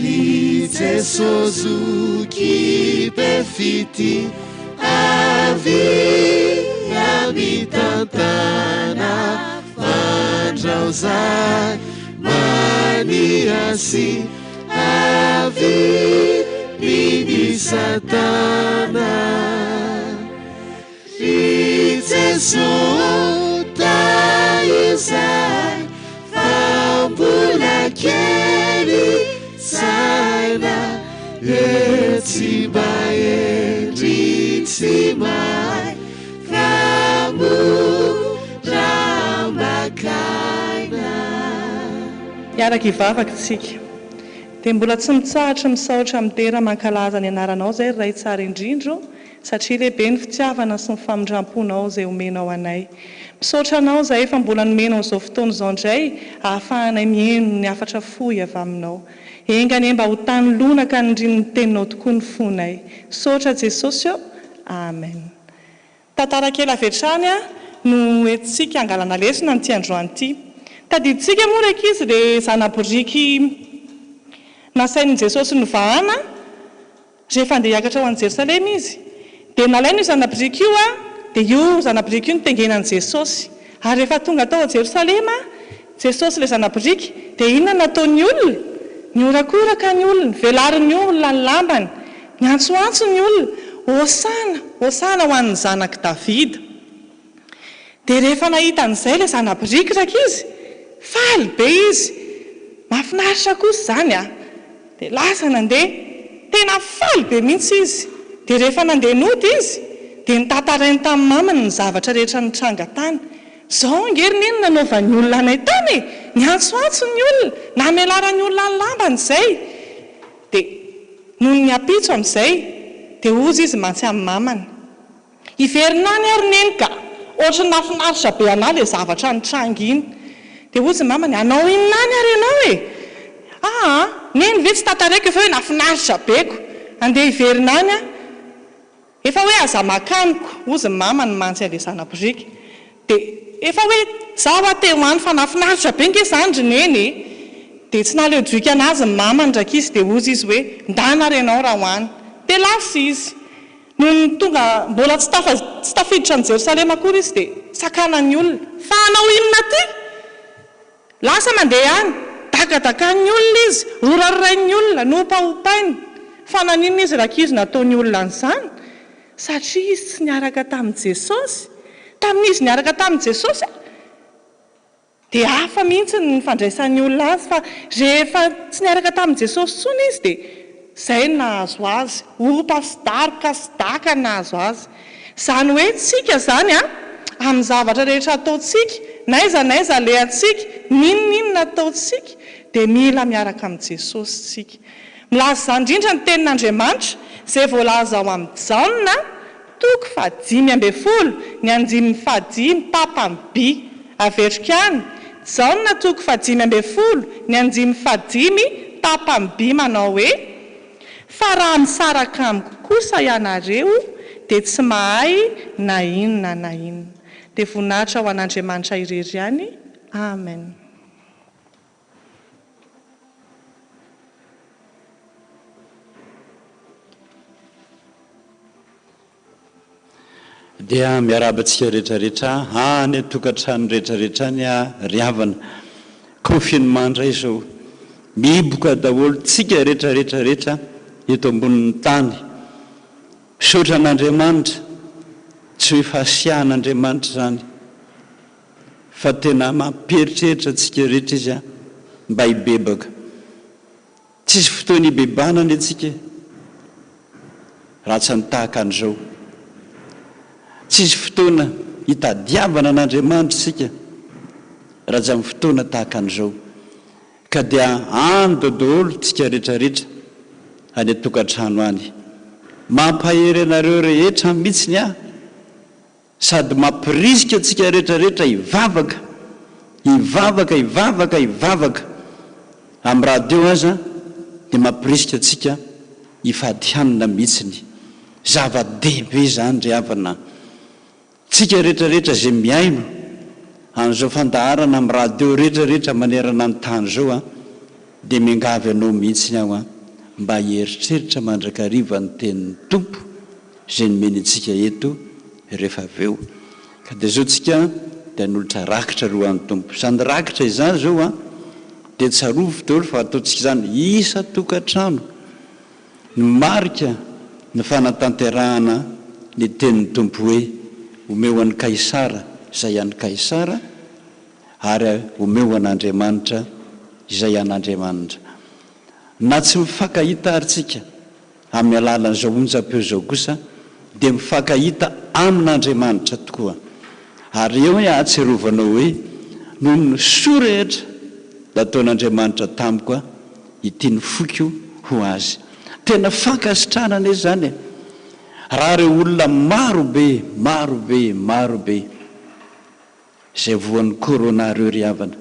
Ry Jeso Zoky be fitia, avia mitantana fandrao zahay maniasia. Avy mini satana Ry Jeso tahizo zahay fa mbola kely saina e tsy mba hendry tsy mahay ka mora ambakaina. Hiaraka hivavaka isika. Dia mbola tsy mitsahatra misaotra midera mankalaza ny anaranao izay ry Ray tsara indrindra o, satria lehibe ny fitiavana sy ny famindramponao izay omenao anay. Misaotra anao izahay fa mbola nomenao izao fotoana izao indray ahafahanay mihaino ny hafatra fohy avy aminao. Enga anie mba ho tany lonaka anindrin'ny teninao tokoa ny fonay. Misaotra Jesosy o. Amen. Tantara kely avy hatrany no entintsika hangalana lesona amin'ity androany ity. Tadidintsika moa ry ankizy ilay zana-boriky nasain'i Jesosy novahana rehefa handeha hiakatra ho any Jerosalema izy. Dia nalaina io zana-boriky io, dia io zana-boriky io nitengenan'i Jesosy. Ary rehefa tonga tao Jerosalema Jesosy ilay zana-boriky, dia inona no nataon'ny olona? Nihorakoraka ny olona, velarin'ny olona ny lambany, niantsoantso ny olona, Hosana! Hosana ho an'ny zanak'i Davida! Dia rehefa nahita an'izay ilay zana-biriky rankizy, faly be izy. Mahafinaritra kosa izany a! Dia lasa nandeha. Tena faly be mihitsy izy. Dia rehefa nandeha nody izy, dia notantarainy tamin'ny mamany ny zavatra rehetra nitranga tany. Izao ange ry neny no nanaovan'ny olona anay tany e! Niantsoantso ny olona, namelaran'ny olona ny lambany izay. Dia nony ny ampitso amin'izay, dia hozy izy mantsy amin'ny mamany. Hiverina any aho ry neny ka! Ohatry ny nahafinaritra be anah ilay zavatra nitranga iny. Dia hozy ny mamany, hanao inona any ary ianao e? Aa! Neny ve tsy tantaraiko efa hoe nahafinaritra be ko! Andeha hiverina any aho. Efa hoe aza makany ko! Hozy ny mamany mantsy an'ilay zana-boriky. Dia efa hoe za hoa te ho any fa nahafinaritra be nge izany ry neny e! Dia tsy nahaleo joika anazy ny mamany rankizy dia hozy izy hoe ndana ary ianao raha ho any. Dia lasa izy. Nony tonga, mbola tsy tafa, tsy tafiditra an'i Jerosalema akory izy dia sakanan'ny olona. Fa hanao inona aty? Lasa mandeha any. Dakadakan'ny olona izy, rorarorain'ny olona, nohompahompainy. Fa naninona izy rankizy nataon'ny olona an'izany? Satria izy tsy niaraka tamin'i Jesosy. Tamin'izy niaraka tamin'i Jesosy, Dia hafa mihitsy ny fandraisan'ny olona azy fa rehefa tsy niaraka tamin'i Jesosy intsony izy dia izay no nahazo azy, ompa sy daroka sy daka no nahazo azy. Izany hoe tsika izany an, amin'ny zavatra rehetra ataontsika, n'aiza n'aiza alehantsika, n'inon'inona ataontsika dia mila miaraka amin'i Jesosy tsika. Milaza izany indrindra ny tenin'Andriamanitra izay voalaza ao amin'ny Jaona Toko faha 15, ny andininy fahadimy, tapany by. Averiko ihany, Jaona toko faha 15, ny andininy fahadimy, tapany by manao hoe, Fa raha misaraka amiko kosa ianareo, dia tsy mahay na inona na inona. Dia voninahitra ho an'Andriamanitra irery ihany. Amen. Dia miarahaba antsika rehetra rehetra any an-tokantrano rehetra rehetra any ry havana. Confinement indray izao. Mihiboka daholo tsika rehetra rehetra rehetra eto ambonin'ny tany. Misaotra an'Andriamanitra, tsy hoe fahasiahan'Andriamanitra izany. Fa tena mampieritreritra antsika rehetra izy mba hibebaka. Tsisy fotoana hibebahana anie tsika e! Raha tsy ny tahaka an'izao. Tsisy fotoana hitadiavana an'Andriamanitra isika raha tsy amin'ny fotoana tahaka an'izao. Ka dia any dodolo tsika rehetra rehetra any an-tokantrano any. Mampahery anareo rehetra mihitsiny aho. Sady mampirisika antsika rehetra rehetra hivavaka, hivavaka, hivavaka, hivavaka. Amin'ny radio aza dia mampirisika antsika hifady hanina mihitsiny. Zava-dehibe izany ry havana a! Tsika rehetra rehetra izay mihaino an'izao fandaharana amin'ny radio rehetra rehetra manerana ny tany izao a, dia miangavy anao mihitsiny aho a, mba hieritreritra mandrakariva ny tenin'ny Tompo izay nomeny antsika eto rehefa avy eo. Ka dia izao tsika dia hanolotra rakitra aloha an'ny Tompo. Izany rakitra izany izao an, dia tsarovy daholo fa ataontsika izany isan-tokantrano ny marika ny fanatanterahana ny tenin'ny Tompo hoe, omeo an'i Kaisara izay an'i Kaisara ary omeo an'Andriamanitra izay an'Andriamanitra. Na tsy mifankahita ary tsika Amin'ny alalan'izao onjam-peo izao kosa dia mifankahita amin'Andriamanitra tokoa. Ary eo ny ahatsiarovanao hoe noho ny soa rehetra nataon'Andriamanitra tamiko aho, ity ny foko ho Azy. Tena fankasitrahana anie izany e! Raha ireo olona maro be, maro be, maro be izay voan'ny corona ireo ry havana,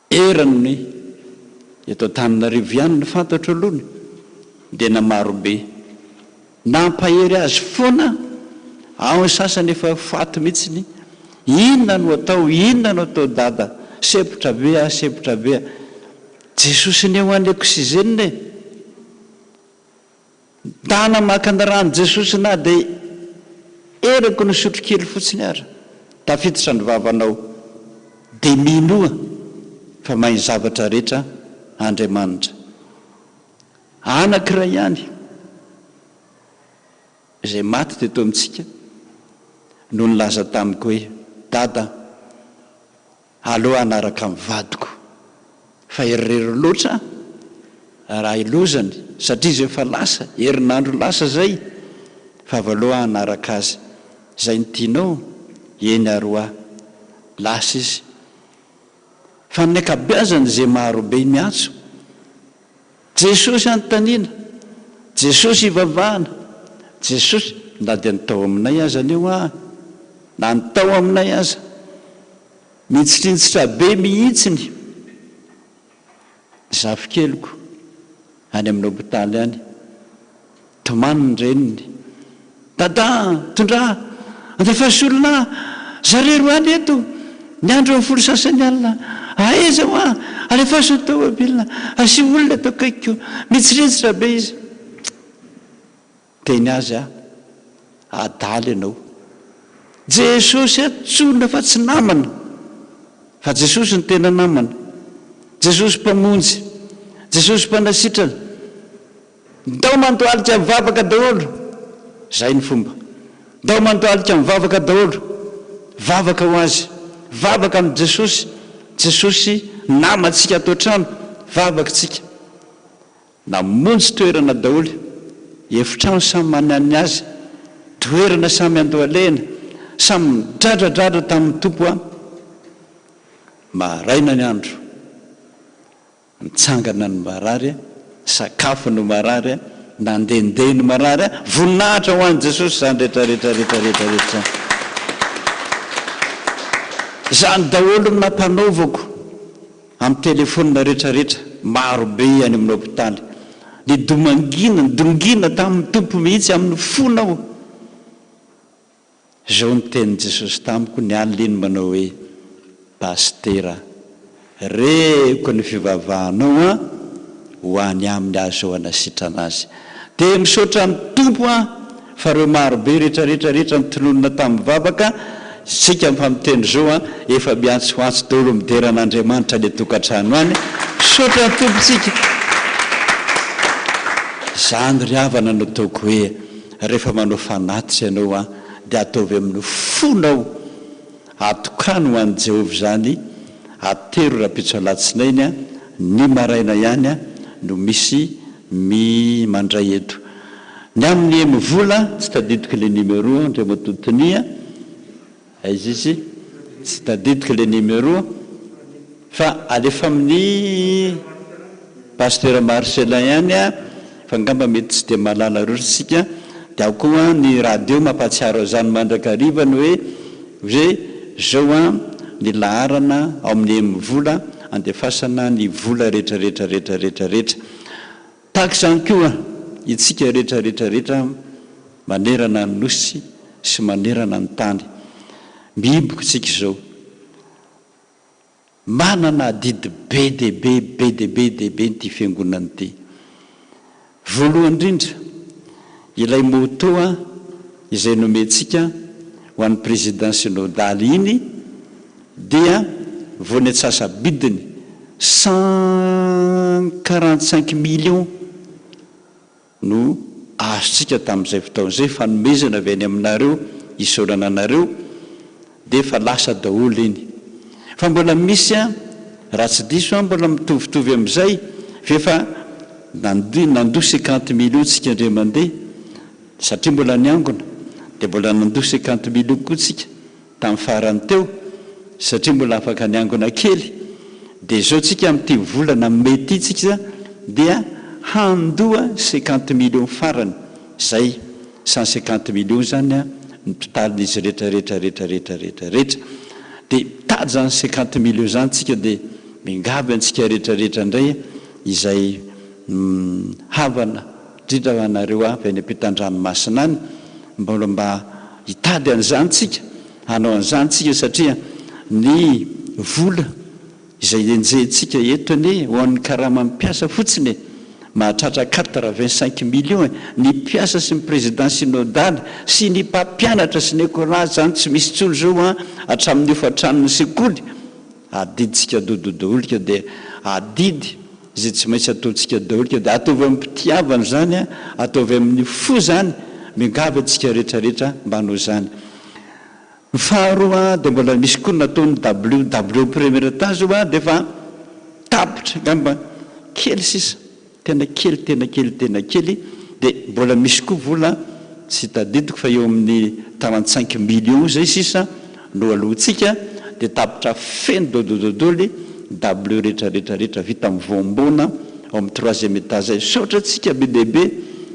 Eran'ny eto Antananarivo ihany no fantatro aloha ny dia na marobe. Nampahery azy foana ao ny sasany efa faty mihitsiny, Inona no atao, inona no atao Dada? Sempotra be aho, sempotra be aho. Jesosy anie ho an'ny oxygène e! Ndana maka ny ran'i Jesosy na dia erako ny sotro kely fotsiny ara, tafiditra ny vavanao, dia minoa fa mahay ny zavatra rehetra Andriamanitra. Anakiray ihany izay maty teto amintsika no nilaza tamiko hoe, Dada, Aleo hanaraka ny vadiko fa irery loatra raha ilozany satria izy efa lasa, herinandro lasa zay fa avy aleo hanaraka azy, zay ny tianao? Eny ary hoa, lasa izy fa ny ankabeazany ze marobe miantso Jesosy anontaniana, Jesosy ivavahana, Jesosy, na dia ny tao aminay aza anie hoa, na ny tao aminay aza, mintsidrintsitra be mihitsiny ny zafikeliko any amin'ny hopitaly any, Tomany ny reniny. Dada a! Tondra! Andefaso olona ahy! Zareo roa any eto! Ny andro amin'ny 10:30 alina! Aiza hoa! Alefaso ny tômôbilina! Asio olona eto akaikiko! Mitsirintsitra be izy. Teny azy aho. Adala ianao. Jesosy antsoina fa tsy namana. Fa Jesosy no tena namana. Jesosy Mpamonjy. Jesosy Mpanasitrana. Ndao mandohalika mivavaka daholo! Zay ny fomba. Ndao mandohalika mivavaka daholo! Vavaka ho azy. Vavaka amin'i Jesosy. Jesosy namantsika ato an-trano. Vavaka tsika. Namonjy toerana daholo. Efitrano samy manana ny azy. Toerana samy andohalehina. Samy midradradradra tamin'ny Tompo an. Maraina ny andro. Nitsangana ny marary, sakafo no marary, nandehandeha ny marary, voninahitra ho an'i Jesosy izany rehetra rehetra rehetra rehetra rehetra izany. Izany daholo no nampanaovako amin'ny telephone rehetra rehetra, maro be any amin'ny hopitaly. Nidomangina, nidongina tamin'ny Tompo mihitsy amin'ny fonao. Izao no tenin'i Jesosy tamiko ny alina iny manao hoe, Pasitera, reko ny fivavahanao an, ho any aminy aho izao hanasitrana azy. Dia misaotra ny Tompo an, fa ireo marobe rehetra rehetra rehetra nitononina tamin'ny vavaka, isika mifamiteny izao an, efa miantsoantso daholo midera an'Andriamanitra any an-tokantrano any, misaotra ny Tompo tsika. Izany ry havana no ataoko hoe Rehefa manao fanatitra ianao an, dia ataovy amin'ny fonao. Atokano ho an'i Jehovah izany, atero rahampitso alatsinainy an, ny maraina ihany an, no misy mi mandray eto. Ny amin'ny M-vola, tsy tadidiko ilay numéro Andriamatoa Tonia. Aiza izy? Tsy tadidiko le numéro fa alefa amin'ny Pasteur Marcellin ihany a, fa angamba mety tsy dia mahalala loatra isika, dia ao koa ny radio mampahatsiaro an'izany mandrakariva ny hoe hoe zao an ny laharana ao amin'ny M-vola andefasana ny vola rehetra rehetra rehetra rehetra rehetra. Tahaka izany koa itsika rehetra rehetra rehetra manerana ny Nosy sy manerana ny tany. Mihiboka isika izao. Manana adidy be dia be, be dia be dia be ity fiangonana ity. Voalohany indrindra, ilay moto izay nomentsika ho an'ny Président Synodal iny dia vao ny antsasa-bidiny, 145 millions, no azontsika tamin'izay fotoana izay, fanomezana avy any aminareo, isaorana anareo, dia efa lasa daholo iny. Fa mbola misy an, raha tsy diso aho mbola mitovitovy amin'izay, f'efa nandoa nandoa cinquante millions tsika indray mandeha, satria mbola niangona, dia mbola nandoa cinquante millions koa tsika tamin'ny farany teo, satria mbola afaka niangona kely, dia izao tsika amin'ity volana mai ity tsika dia handoa cinquante millions farany, izay 150 millions izany an, ny totalin'izy rehetra rehetra rehetra rehetra rehetra rehetra. Dia mitady izany 50 millions izany tsika dia miangavy antsika rehetra rehetra indray izay havana, indrindra ho anareo avy any ampitan-dranomasina any, mbola mba hitady an'izany tsika. Hanao an'izany tsika satria ny vola izay enjehintsika eto anie ho an'ny karaman'ny mpiasa fotsiny e! Mahatratra quatre-vingt-cinq millions e! Ny mpiasa sy ny président synodal sy ny mpampianatra sy ny écolage zany tsy misy intsony zao an! Hatramin'ny hofan-tranon'ny sekoly adidintsika dododoholika dia adidy izay tsy maintsy ataontsika daholo ka dia ataovy amim-pitiavana izany an! Ataovy amin'ny fo izany! Miangavy antsika rehetra rehetra mba hanao izany. Ny faharoa dia mbola misy koa ny nataon'ny WW premier étage io dia efa tapitra angamba kely sisa, tena kely tena kely tena kely dia mbola misy koa vola tsy tadidiko fa eo amin'ny 35 millions izay sisa no aloantsika dia tapitra feno dodododoly W rehetra rehetra rehetra vita amin'ny voamboana ao amin'ny troisième étage izay. Misaotra antsika be dia be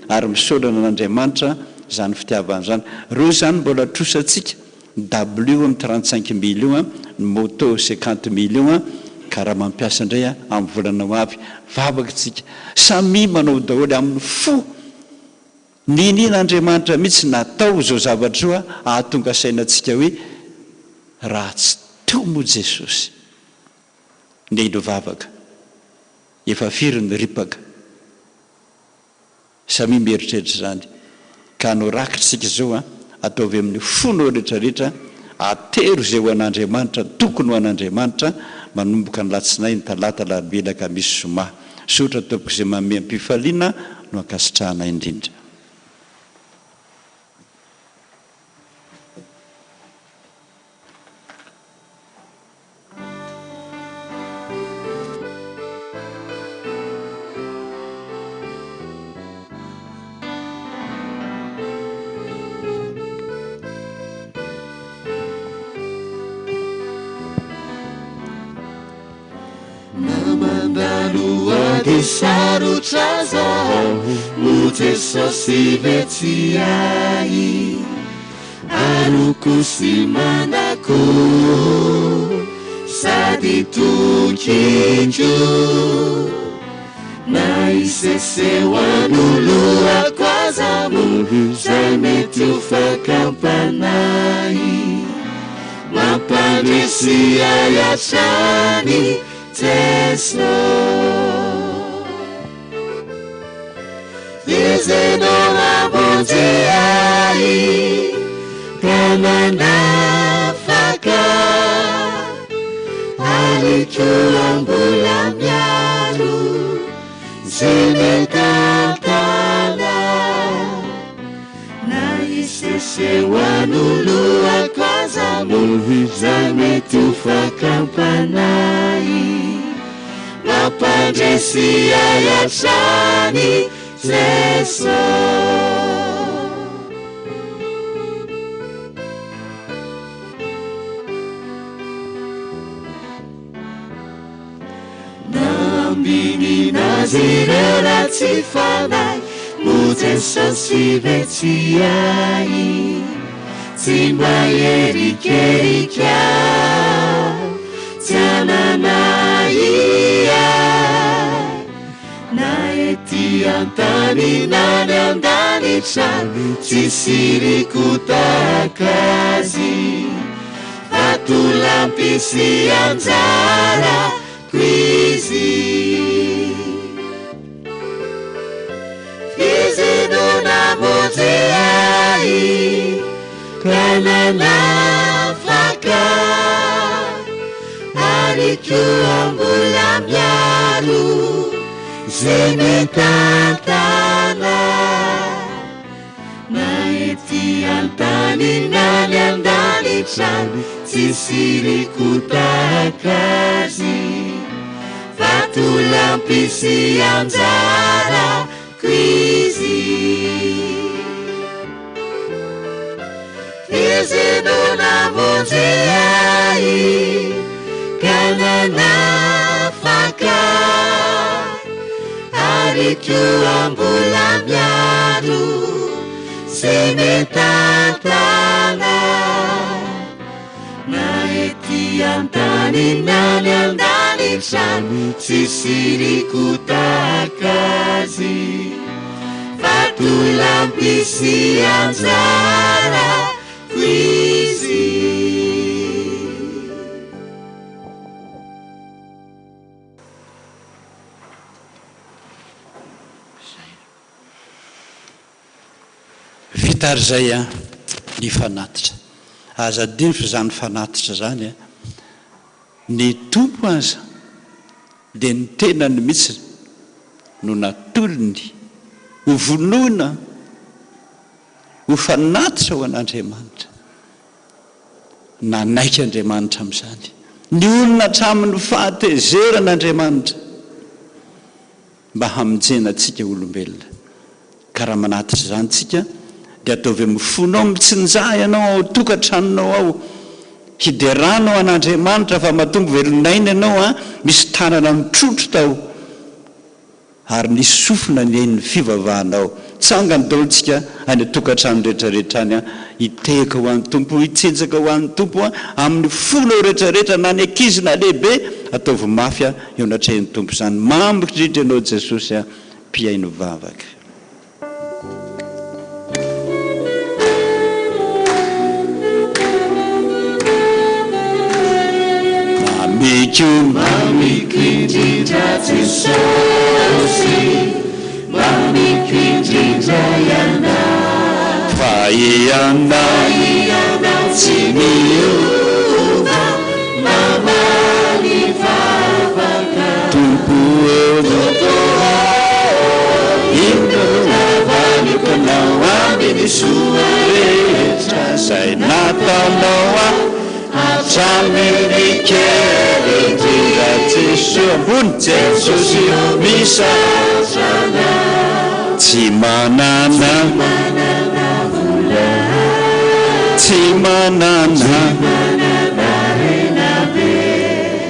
ary misaorana an'Andriamanitra Izany fitiavana izany. Reo izany mbola trosantsika, ny dabilio amin'ny 35 millions, ny moto 50 millions, ka raha mampiasa indray amin'ny volana ho avy, vavaka tsika. Samia manao daholo amin'ny fo. Niniana Andriamanitra mihitsy natao izao zavatra izao hahatonga saina antsika hoe raha tsy teo moa Jesosy. Ndeha hivavaka. Efa firy ny ripaka. Samia mieritreritra izany ka anao rakitra isika izao an, ataovy amin'ny fonao rehetra rehetra, atero izay ho an'Andriamanitra, tokony ho an'Andriamanitra, manomboka ny latsinainy, talata, alarobia, alakamisy, zoma. Misaotra tompoko izay manome am-pifaliana no ankasitrahana indrindra. Na mandalo ady sarotra aza aho, o Jesosy ve tsy ahy? Aroko sy mandako sady tokiko Na hiseseho anoloako aza moa Zay mety ho fakam-panahy Mampandresy ahy hatrany Jeso. Izy no namonjy ahy ka nanafaka ary koa mbola miaro sy mitantana na hiseseho anoloako aza moa izay mety ho fakam-panahy. Mampandresy ahy hatrany Jeso. Nambinina azy ireo ratsy fanahy, moa Jesosy ve tsy ahy? Tsy mba hierikerika tsy hanana ahiahy Na ety an-tany na any an-danitra Tsisy iriko tahaka azy Vatolampy sy anjarako izy. Izy no namonjy ahy ka nanafaka ary koa mbola miaro sy mitantana na ety an-tany na any an-danitra tsisy iriko tahaka azy. Vatolampy sy anjarako izy. Izy no namonjy ahy ka nanafaka ary koa mbola miaro sy mitantana. Na ety an-tany na any an-danitra tsisy iriko tahaka azy Vatolampy sy anjarako izy. Vita ary izay an, ny fanatitra. Aza adino fa izany fanatitra izany an, ny Tompo aza dia ny tenany mihitsy no natolony ho vonoina ho fanatitra ho an'Andriamanitra. Nanaiky Andriamanitra amin'izany. Nionona hatramin'ny fahatezerana Andriamanitra mba hamonjena antsika olombelona. Ka raha manatitra izany tsika dia ataovy amin'ny fonao, mitsinjaha ianao ao tokantranonao ao, hideranao an'Andriamanitra fa matoa velon'aina ianao an, misy tanana mitrotro tao. Ary nisy sofina nihaino ny fivavahanao. Tsangany daholo tsika any an-tokantrano rehetra rehetra any an, hitehaka ho an'ny Tompo, hitsinjaka ho an'ny Tompo an, amin'ny fonao rehetra rehetra na ny ankizy na lehibe, ataovy mafy an, eo anatrehan'ny Tompo izany. Mamiko indrindra ianao Jesosy an, mpihaino vavaka. Mamiko. Mamiko indrindra Jesosy, mamiko indrindra Ianao. Fa Ianao. Fa Ianao tsy miova, mamaly vavaka. Tompo ô. Tompo ô. Inona no havaliko anao amin'ny soa rehetra izay nataonao ahy hatramin'ny kely indrindra Jesoa ambony Jesosy ô misaotra anao Tsy manana Tsy manana vola Tsy manana Tsy manana harena be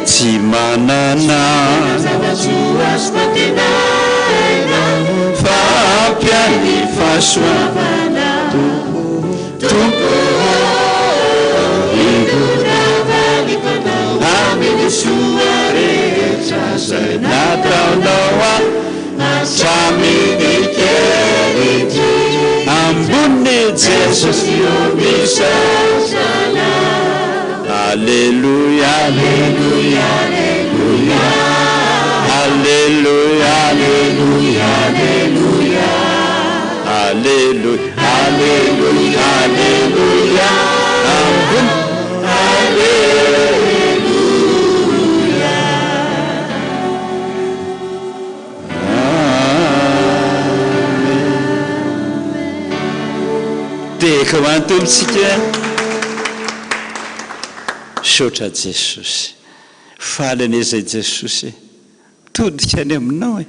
Tsy manana Zava-tsoa azoko antenaina. Fa ampy ahy ny fahasoavana. Tompo ô, Indro navaliko Anao amin'ny soa rehetra izay nataonao ahy hatramin'ny kely indrindra. Ambony Jesosy ô, misaotra Anao. Aleloia, aleloia, aleloia. Aleloia, aleloia, aleloia. Aleloia, aleloia, aleloia. Ambony. Aleloia. Amen. Tehaka ho an'ny Tompontsika. Misaotra Jesosy. Faly anie izay Jesosy e. Mitodika any aminao e.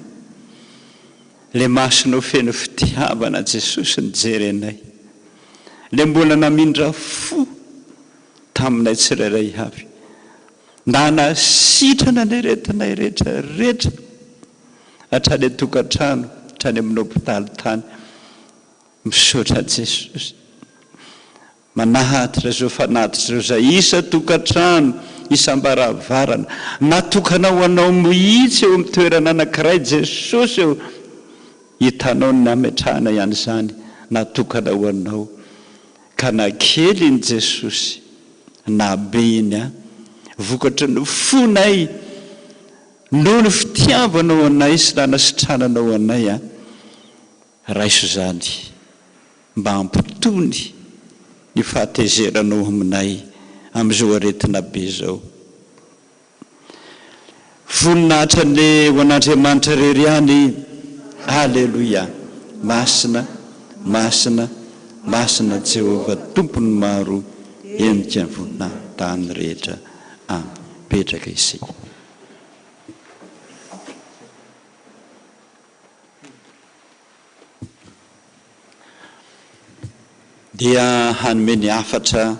Le masonao feno fitiavana Jesosy nijery anay. Le mbola namindra fo taminay tsirairay avy. Nanasitrana ny aretinay rehetra rehetra hatrany an-tokantrano, hatrany amin'ny hopitaly tany. Misaotra Jesosy. Manatitra izao fanatitra izao izay isan-tokantrano, isam-baravarana. Natokana ho anao mihitsy eo amin'ny toerana anankiray Jesosy ô! Hitanao ny nametrahana an'izany, natokana ho anao. Ka na kely iny Jesosy, na be iny an, vokatry ny fonay, noho ny fitiavanao anay sy nanasitrananao anay an, Raiso izany mba hampitony ny fahatezeranao aminay amin'izao aretina be izao. Voninahitra anie ho an'Andriamanitra irery ihany. Aleloia! Masina, masina, masina Jehovah Tompon'ny maro, henika ny voninahitany rehetra. Amen. Mipetraka isika. Dia hanome ny hafatra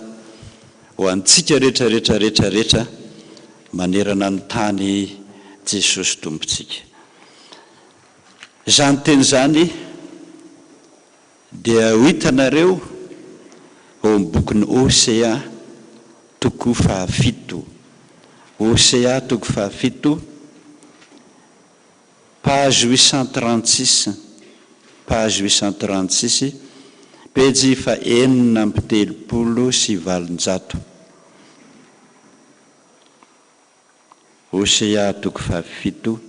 ho antsika rehetra rehetra rehetra rehetra manerana ny tany Jesosy Tompontsika. Izany teny izany dia ho hitanareo ao amin'ny bokin'i Hosea toko fahafito. Hosea toko fahafito. Page 836, Page 836, pejy faha-836. Hosea toko fahafito.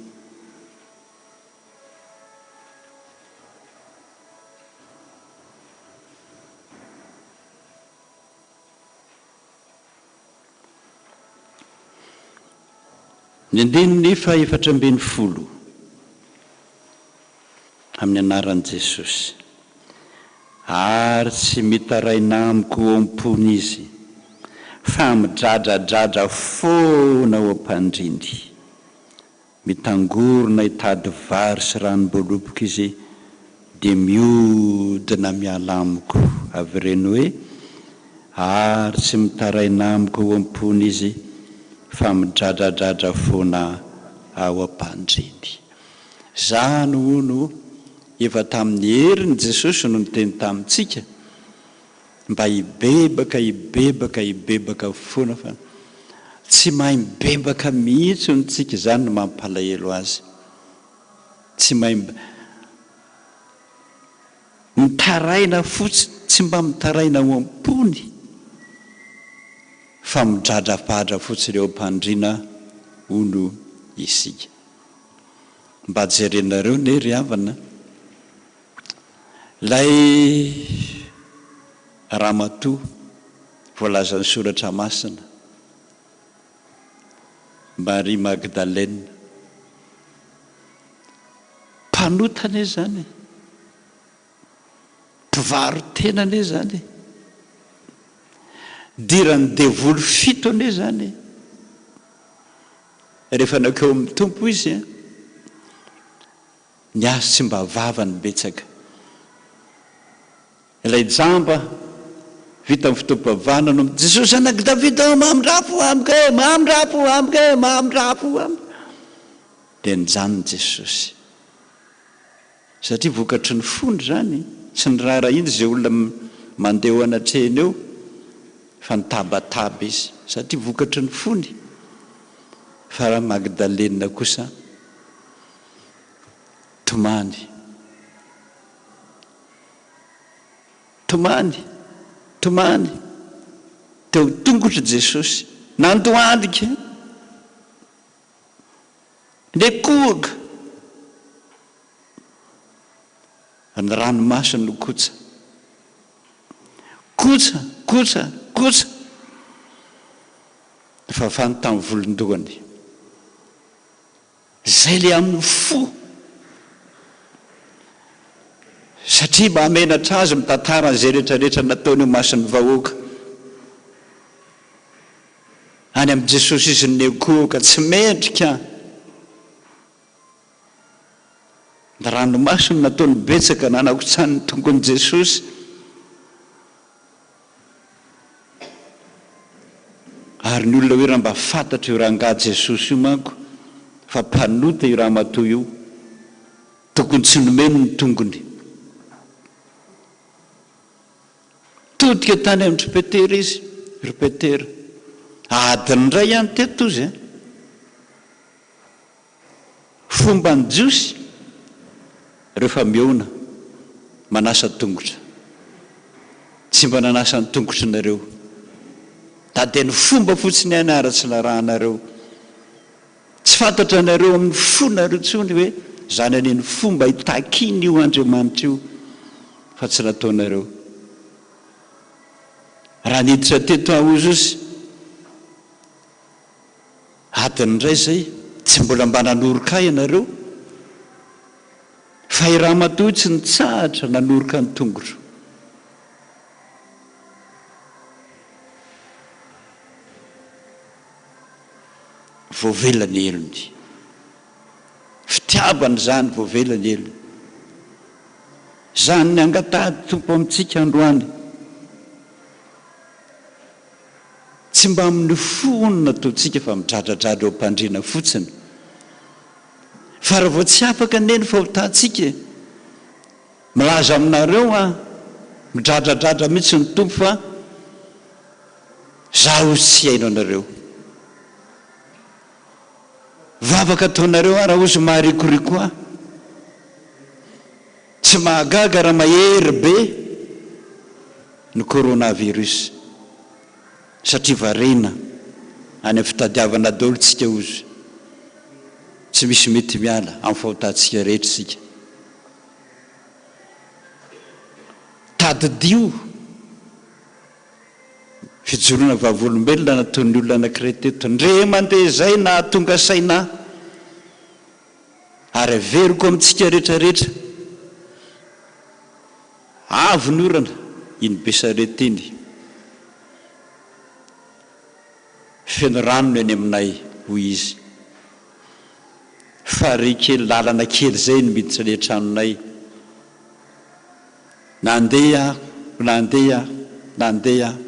Ny andininy faha 14. Amin'ny anaran'i Jesosy. Ary tsy mitaraina amiko ao am-pony izy, fa midradradradra foana ao am-pandriny. Mitangorona hitady vary sy ranom-boaloboka izy, dia miodina miala amiko. Avereno hoe, Ary tsy mitaraina amiko ao am-pony izy, fa midradradradra foana ao am-pandriny. Izany hono efa tamin'ny herin'i Jesosy no niteny tamintsika mba hibebaka, hibebaka, hibebaka foana fa tsy mahay mibebaka mihitsy hono tsika, izany no mampalahelo azy. Tsy mahay mitaraina fotsiny, tsy mba mitaraina ao am-pony fa midradrapadra fotsiny eo am-pandriana hono isika. Mba jerenareo ne ry havana lay ramatoa voalazan'ny soratra masina, Marie Magdalene, mpanota anie zany e, mpivaro-tena anie zany e, diran'ny devoly fito anie zany e. Rehefa nankeo amin'ny Tompo izy, ny azy tsy mba vavany betsaka. Ilay jamba vita ny fotoam-pivavahana no Jesosy zanak'i Davida ô, mamindrafo amiko e, mamindrafo amiko e, mamindrafo amiko. Dia nijanona Jesosy. Satria vokatry ny fony izany, tsy niraharahiany izay olona mandeha eo anatrehiny eo, fa nitabataba izy, satria vokatry ny fony. Fa raha Magdalena kosa, tomany. Tomany, tomany, teo tongotr'i Jesosy, nandohalika. Nekohoka. Ny ranomasony no kotsa. Kotsa, kotsa, kotsa. Nifafany tamin'ny volon-dohany. Izay ilay amin'ny fo. Satria mahamenatra azy mitantara an'izay rehetrarehetra nataony eo imason'ny vahoaka. Any amin'i Jesosy izy no niankohoka, tsy mendrika. Ny ranomasony nataony betsaka nanakotsany ny tongon'i Jesosy. Ary ny olona hoe raha mba fantatro io rangahy Jesosy io manko fa mpanota io ramatoa io, tokony tsy nomeny ny tongony. Todika tany amin-dry Petera izy, Ry Petera, adiny iray ihany teto izy an! Fomban'ny Jiosy rehefa mihaona, manasa tongotra. Tsy mba nanasa ny tongotrinareo. Na dia ny fomba fotsiny ihany ara tsy narahanareo. Tsy fantatranareo amin'ny fonareo intsony hoe izany anie ny fomba itakian'io Andriamanitra io fa tsy nataonareo. Raha niditra teto aho ozy adiny iray izay, tsy mbola mba nanoroka ahy ianareo fa i ramatoa tsy nitsahatra nanoroka ny tongotro. Voavela ny helony. Fitiavana izany, voavela ny helony. Izany ny angatahan'ny Tompo amintsika androany. Tsy mba amin'ny fo hono no ataontsika fa midradradradra eo am-pandriana fotsiny. Fa raha vao tsy afaka anie ny fahotantsika e! Milaza aminareo aho, midradradradra mihitsy ny Tompo fa Zaho tsy hihaino anareo. Vavaka ataonareo aho raha ozy maharikoriko ahy. Tsy mahagaga raha mahery be ny coronavirus satria variana any amin'ny fitadiavana daholo tsika ozy. Tsy misy mety miala amin'ny fahotantsika rehetra isika. Tadidio. Fijoroana vavolombelona nataon'ny olona anankiray teto. Ndre mandeha izay nahatonga saina ahy. Ary averiko amintsika rehetra rehetra. Avy ny orana, iny Besarety iny. Feno rano ny any aminay, hoy izy. Farihy kely, lalana kely izay no miditra any an-tranonay. Nandeha aho, nandeha aho, nandeha aho.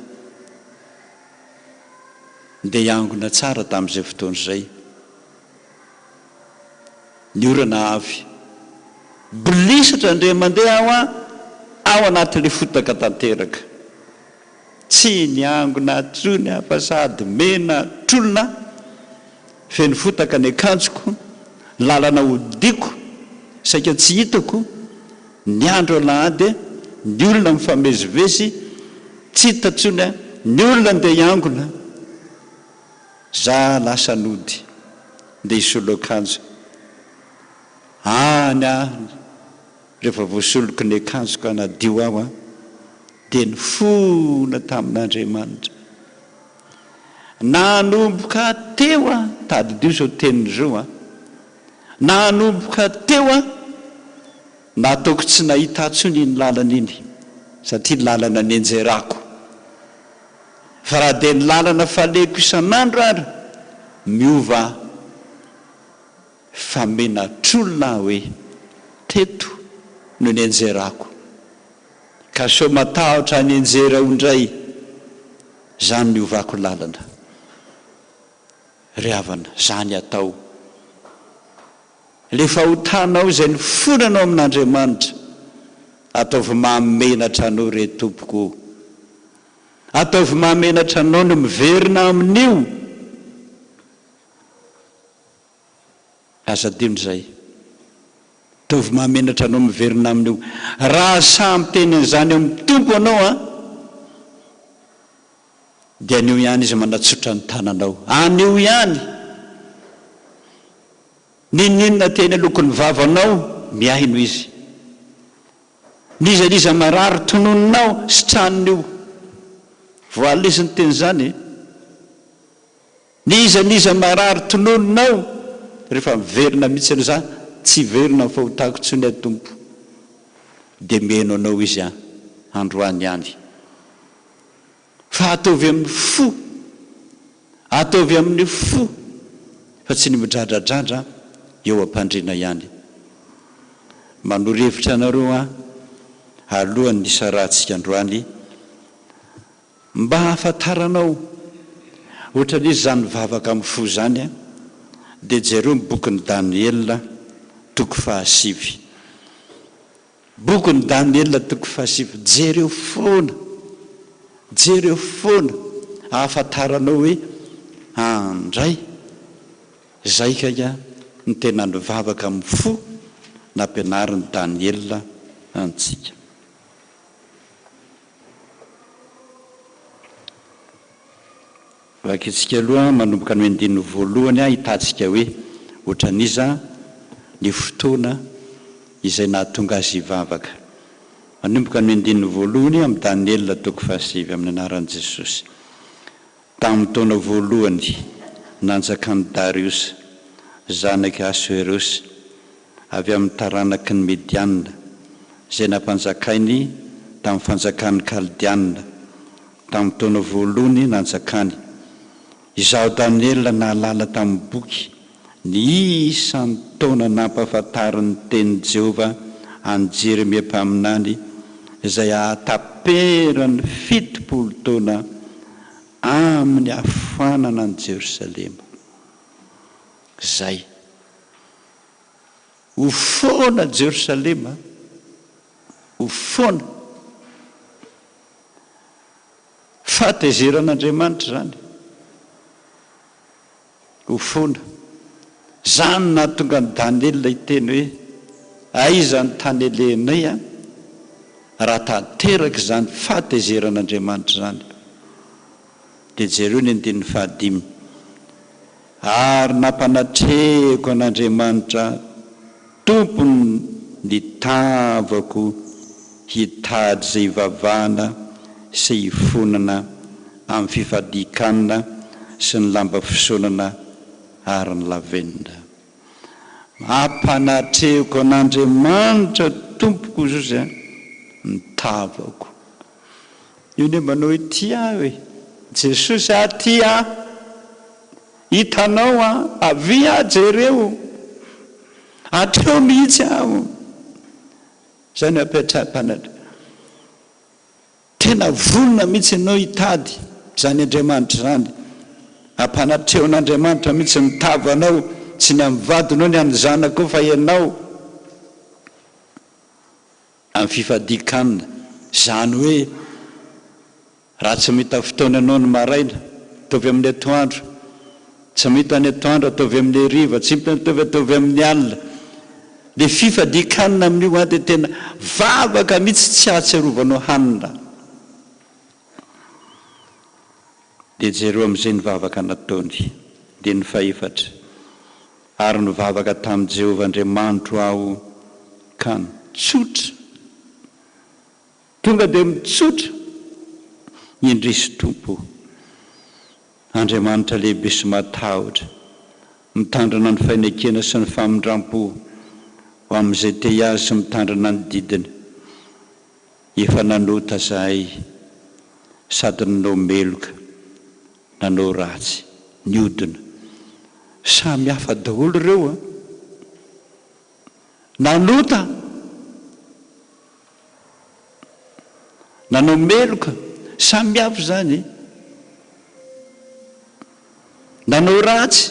Ndeha hiangona tsara tamin'izay fotoana izay. Ny orana avy. Bolisatra ndre mandeha aho an, ao anatin'ilay fotaka tanteraka. Tsy niangona intsony aho fa sady mena trolona, feno fotaka ny akanjoko, ny lalana hodiako saika tsy hitako, ny andro alahady, ny olona mifamezivezy, tsy hita intsony ny olona andeha hiangona. Za lasa nody, ndeha hisolo akanjo. Any aho rehefa voasoloko ny akanjoko hanadio aho an, dia nifona tamin'Andriamanitra. Nanomboka teo aho, tadidio izao teniny izao an, nanomboka teo aho, nataoko tsy nahita intsony iny lalana iny, satria lalana nianjerako. Fa raha dia ny lalana falehiko isan'andro ary miova aho fa menatr'olona aho hoe teto no nianjerako ka sao matahotra hanianjera ao indray zany niovako lalana ry havana zany atao le fahotanao izay nifonanao amin'Andriamanitra ataovy mahamenatra anao re tompoko o. Ataovy mahamenatra anao ny miverina amin'io. Aza adino izay. Ataovy mahamenatra anao miverina amin'io. Raha sahy miteny an'izany amin'ny Tompo anao an, dia anio ihany Izy manatsotra ny tananao. Anio ihany. N'inon'inona teny aloaky ny vavanao, mihaino Izy. N'iza n'iza marary tononinao sitraniny io. Voalina izy niteny izany e. N'iza n'iza marary tononinao rehefa miverina mihitsy ianao za tsy hiverina amin'ny fahotako intsony aho Tompo dia mihaino anao izy an androany ihany. Fa ataovy amin'ny fo, ataovy amin'ny fo fa tsy ny midradradradra eo am-pandriana ihany. Manoro hevitra anareo aho alohan'ny hisarahantsika androany mba hahafantaranao ohatran'iza izany vavaka amin'ny fo izany dia jereo ny bokin'i Daniela toko fahasivy. Bokin'i Daniela toko fahasivy, jereo foana, jereo foana ahafantaranao hoe andray izay kay ny tena nivavaka amin'ny fo nampianarin'i Daniela antsika. Vakintsika aloha manomboka ny andininy voalohany ahitantsika hoe ohatran'iza ny fotoana izay nahatonga azy hivavaka. Manomboka ny andininy voalohany amin'ny Daniela toko fahasivy amin'ny anaran'i Jesosy. Tamin'ny taona voalohany nanjakan'i Dariosa, zanak'i Asoerosy, avy amin'ny taranaky ny Mediana, izay nampanjakainy tamin'ny fanjakan'ny Kaldeana, Tamin'ny taona voalohany nanjakany, izaho Daniela nahalala tamin'ny boky ny isan-taona nampahafantarin'ny tenin'i Jehovah an'i Jeremia mpaminany, izay hahataperany 70 taona amin'ny hafanana an'i Jerosalema. Izay. Ho foana Jerosalema, ho foana. Fahatezeran'Andriamanitra izany. Ho foana. Izany no nahatonga an'i Daniela hiteny hoe, Aiza ny tany alehanay an, raha tanteraka izany fahatezeran'Andriamanitra izany? Dia jereo ny andininy fahadimy. Ary nampanatrehiko an'Andriamanitra Tompony ny tavako hitady izay hivavahana sy hifonana. amin'ny fifadian-kanina sy ny lamba fisaonana ary ny lavenona. Ampanatrehiko an'Andriamanitra Tompoko Jesosy a, ny tavako. Io anie manao hoe tia aho e! Jesosy a tia ahy! Hitanao an! Avia aho jereo! Hatreo mihitsy aho! Izay no apetraham-panahy. Tena vonona mihitsy ianao hitady izany Andriamanitra izany. Ampanatrehan'Andriamanitra mihitsy ny tavanao, tsy ny amin'ny vadinao, ny amin'ny zanakao fa ianao. Amin'ny fifadian-kanina. Izany hoe Raha tsy mahita fotoana ianao ny maraina, ataovy amin'ny atoandro. Tsy mahita ny atoandro, ataovy amin'ny hariva. Tsy mahita ny ataovy, ataovy amin'ny alina. Ilay fifadian-kanina amin'io an dia tena vavaka mihitsy tsy ahatsiarovanao hanina. Dia jereo amin'izay ny vavaka nataony. Andininy fahefatra, Ary nivavaka tamin'i Jehovah Andriamanitro aho ka nitsotra. Tonga dia mitsotra, Indrisy Tompo o! Andriamanitra lehibe sy mahatahotra, mitandrina ny fainekena sy ny famindrampo ho amin'izay te Azy sy mitandrina ny didiny. Efa nanota zahay sady nanao meloka, nanao ratsy, niodina. Samy hafa daholo ireo an! Nanota, nanao meloka, samy hafa izany e! Nanao ratsy,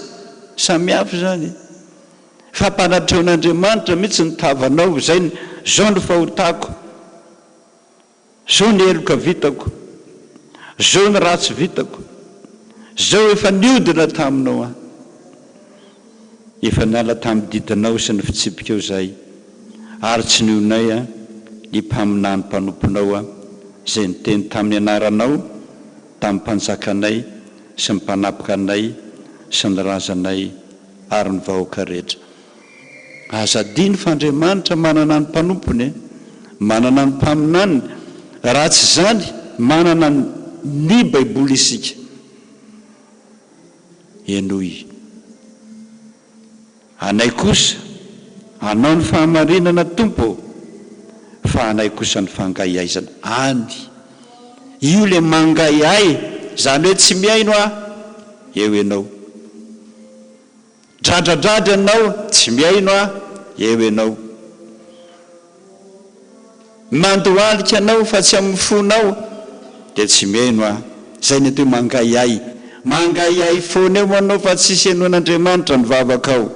samy hafa izany e! Fampanatrehan'Andriamanitra mihitsy ny tavanao, izay, izao no fahotako. Zao ny heloka vitako, zao ny ratsy vitako, zao efa niodina taminao aho. Efa niala tamin'ny didinao sy ny fitsipikao izahay, ary tsy nionay ny mpaminany mpanomponao izay niteny tamin'ny anaranao tamin'ny mpanjakanay sy ny mpanapaka anay sy ny razanay ary ny vahoaka rehetra. Aza adino fa Andriamanitra manana ny mpanompony e! Manana ny mpaminaniny, raha tsy izany manana ny baiboly isika. Henoy. Anay kosa, anao ny fahamarinana Tompo ô, fa anay kosa ny fangaihaizana. Any. Io le mangaihay, izany hoe tsy mihaino aho, eo ianao. Dradradradra ianao, tsy mihaino aho, eo ianao. Mandohalika anao fa tsy amin'ny fonao, dia tsy mihaino aho. Izay ny atao hoe mangaihay. Mangaihay foana eo anao fa tsisy henoin'Andriamanitra ny vavakao.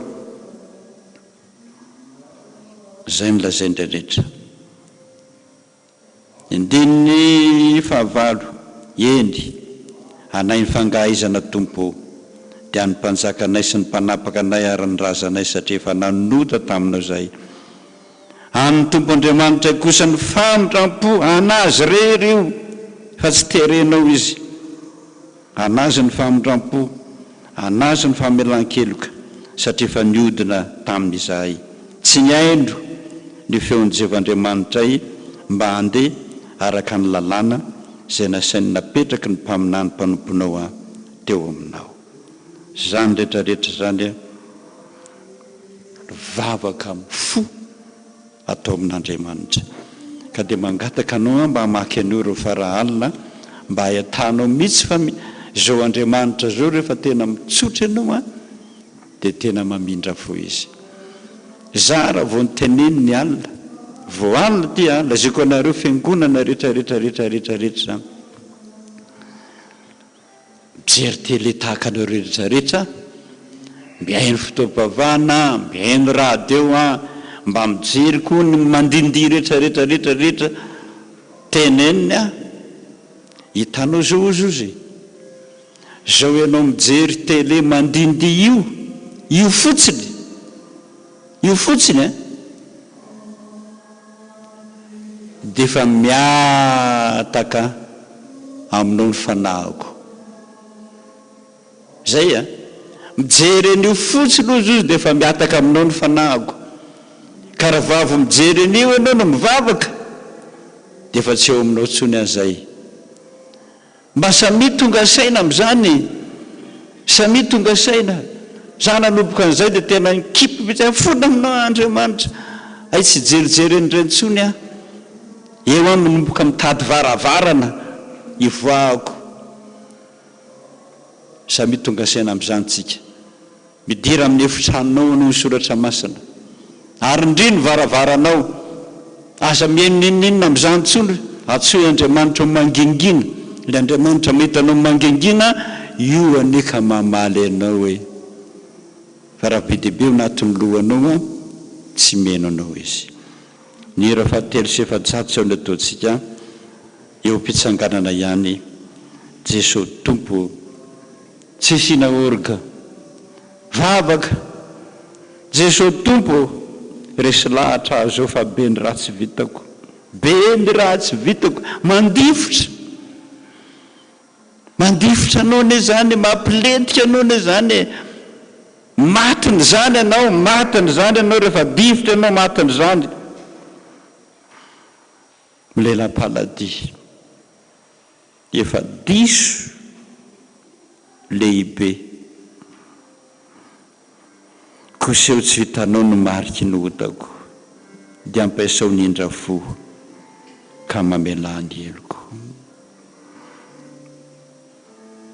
Izay no lazain-dRehetra. Andininy fahavalo, Eny, anay ny fangahaizana, Tompo ô, dia an'ny mpanjakanay sy ny mpanapaka anay ary ny razanay, satria efa nanota taminao izahay. An'ny Tompo Andriamanitray kosa ny famindram-po, an'Azy irery io, fa tsy terenao Izy. An'Azy ny famindram-po, an'Azy ny famelan-keloka, satria efa niodina taminy izahay. Tsy nihaino ny feon'i Jehovah Andriamanitray mba handeha araka ny lalàna izay nasainy napetraky ny mpaminany mpanomponao teo aminao. Izany rehetra rehetra izany vavaka amin'ny fo. atao amin'Andriamanitra. Ka dia mangataka anao aho mba hamaky an'io ireo fara alina mba hahitanao mihitsy fa izao Andriamanitra izao rehefa tena mitsotra ianao an dia tena mamindra fo Izy. Za raha vao niteneno ny alina, vao alina ity an, lazaiko anareo fiangonana rehetra rehetra rehetra rehetra rehetra izany. Mijery télé tahaka anareo rehetra rehetra, mihaino fotoam-pivavahana, mihaino radio an, mba mijery koa ny mandindihy rehetra rehetra rehetra rehetra teneniny an, hitanao zao ozy ozy e, zao ianao mijery télé mandindihy io, io fotsiny, io fotsiny an, dia efa mihataka aminao ny fanahiko. Zay a! Mijery an'io fotsiny ozy ozy dia efa mihataka aminao ny fanahiko. Ka raha vao mijery an'io ianao no mivavaka dia efa tsy eo aminao intsony an'izay. Mba samia tonga saina amin'izany e! Samia tonga saina. Za nanomboka an'izay dia tena nikipy mihitsy aho, mifona aminao aho Andriamanitra. Hay tsy hijerijery an'ireny intsony aho. Eo aho manomboka mitady varavarana hivoahako. Samia tonga saina amin'izany tsika. Midira amin'ny efitranonao hono ny soratra masina. Arindrio ny varavaranao. Aza mihaino n'inon'inona amin'izany intsony. Antsoy Andriamanitra ho mangingina. Ilay Andriamanitra mahita anao mangingina, io anie ka mamaly anao e. Fa raha be dia be ao anatin'ny lohanao an, tsy mihaino anao Izy. Ny hira fahatelo sy 400 izao no ataontsika eo am-pitsanganana ihany. Jesoa Tompo. Tsy asiana orga. Vavaka. Jeso Tompo ô, resy lahatra aho zao fa be ny ratsy vitako. Be ny ratsy vitako. Mandifotra. Mandifotra anao anie zany e, mampilentika anao anie zany e. Matin'izany ianao, matin'izany ianao rehefa difotra ianao matin'izany. Milela-paladia. Efa diso lehibe. Koseho tsy vitanao ny mariky ny otako, dia ampiasao ny indra fo ka mamelà ny heloko.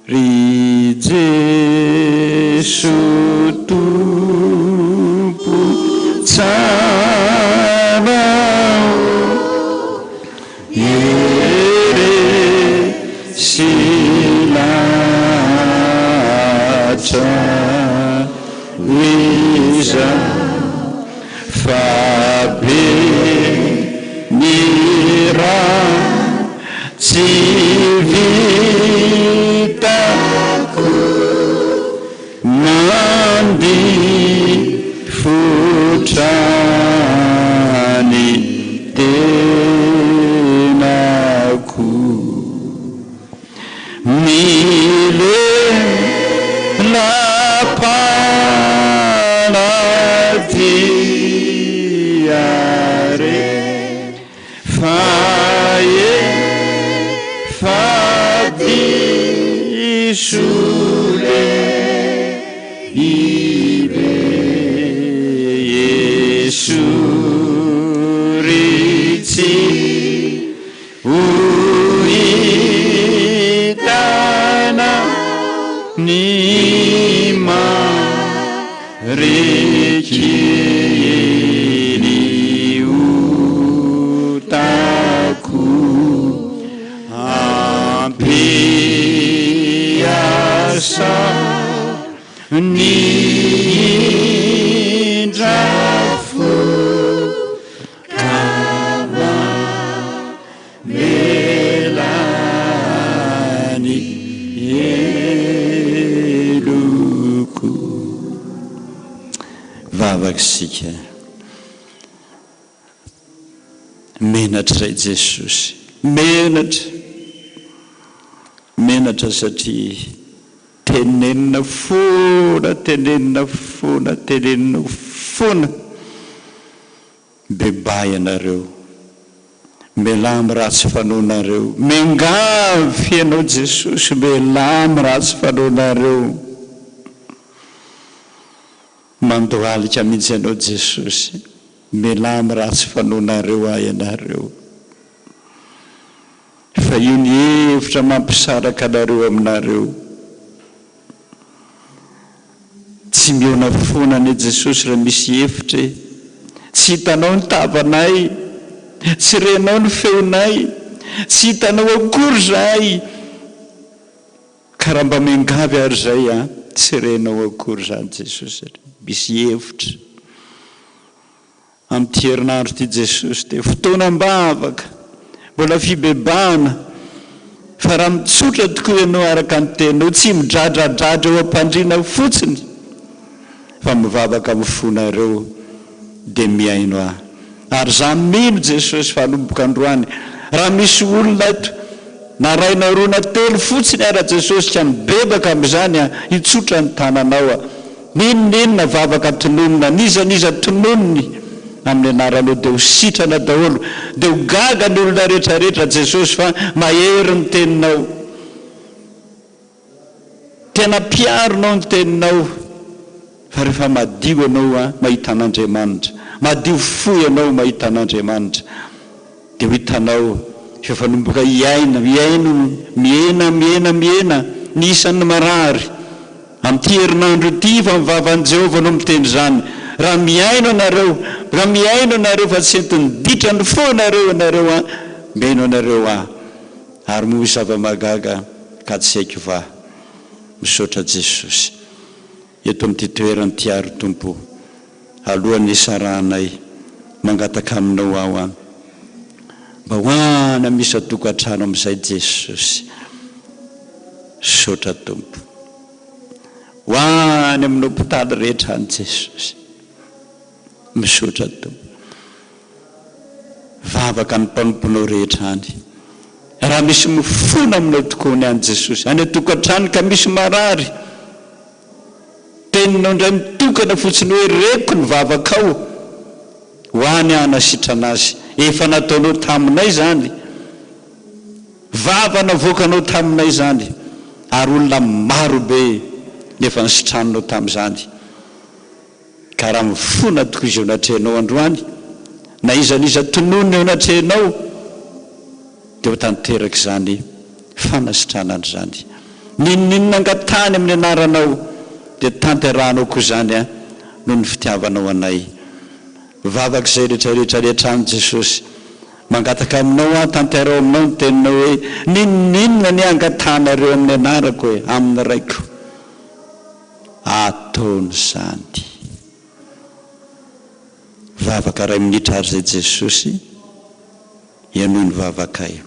Ry Jeso Tompo tsara ô, Resy lahatra izaho fa be ny ra tsy vitako Mandifotra ny tenako. Milela-panadia re fa efa diso lehibe. Esory tsy ho hitana ny mariky ny otako. Hampiasa ny indrafo ka mamela ny heloko. Vavaka isika. Menatra izay Jesosy. Menatra. Menatra satria tenenina foana, tenenina foana, tenenina foana. Bebaha ianareo. Mialà amin'ny ratsy fanaonareo. Miangavy ianao Jesosy, mialà amin'ny ratsy fanaonareo. Mandohalika mihitsy ianao Jesosy. Mialà amin'ny ratsy fanaonareo ahy ianareo. Fa io ny hevitra mampisaraka anareo aminareo. Tsy mihaona foana anie Jesosy raha misy hevitra e! Tsy hitanao ny tavanay, tsy renao ny feonay, tsy hitanao akory izahay. Ka raha mba miangavy ary izay an, tsy renao akory izany Jesosy ry. Misy hevitra. Amin'ity herinandro ity Jesosy dia fotoanam-bavaka, mbola fibebahana, fa raha mitsotra tokoa ianao araka ny teninao, tsy midradradradra eo am-pandriana fotsiny, fa mivavaka amin'ny fonareo dia mihaino ahy. Ary za mino Jesosy fa hanomboka androany raha misy olona eto na ray na roa na telo fotsiny ara Jesosy ka mibebaka amin'izany a hitsotra ny tananao a n'inon'inona vavaka tononina n'iza n'iza tononiny amin'ny anaranao dia ho sitrana daholo dia ho gaga ny olona rehetra rehetra Jesosy fa mahery ny teninao. Tena ampiharinao ny teninao fa rehefa madio ianao mahita an'Andriamanitra, madio fo ianao mahita an'Andriamanitra dia ho hitanao fa efa nomboka hiaina, mihaino, mihena, mihena, mihena ny isan'ny marary. Amin'ity herinandro ity fa ny vavan'i Jehovah no miteny izany, raha mihaino anareo, raha mihaino anareo fa tsy entin'ny ditra ny fonareo ianareo an, mihaino anareo aho. Ary moa misy zava-mahagaga ka tsy haiko va? Misaotra Jesosy. Eto amin'ity toerana ity àry Tompo, alohan'ny hisarahanay, mangataka Aminao aho an, mba ho any amin'ny isan-tokantrano amin'izay Jesosy. Misaotra Tompo. Ho any amin'ny hopitaly rehetra any Jesosy. Misaotra Tompo. Vavaka ny mpanomponao rehetra any. Raha misy mifona aminao tokoa ny any Jesosy, any an-tokantrano ka misy marary, teninao indray mitokana fotsiny hoe reko ny vavakao, ho any aho hanasitrana azy. Efa nataonao taminay izany. Vava navoakanao taminay izany, ary olona maro be no efa nositraninao tamin'izany. Ka raha mifona tokoa izy eo anatrehanao androany, na iza n'iza tononina eo anatrehanao, dia ho tanteraka izany fanasitranana izany. N'inon'inona angatahany amin'ny anaranao, dia tanterahanao koa izany noho ny fitiavanao anay. Vavaka izay rehetra rehetra any an-trano Jesosy. Mangataka aminao aho, tanteraho aminao ny teninao hoe, n'inon'inona anie angatahanareo amin'ny anarako e, amin'ny Raiko. Ataony izany. Vavaka iray minitra ary izay Jesosy, henoy ny vavakay.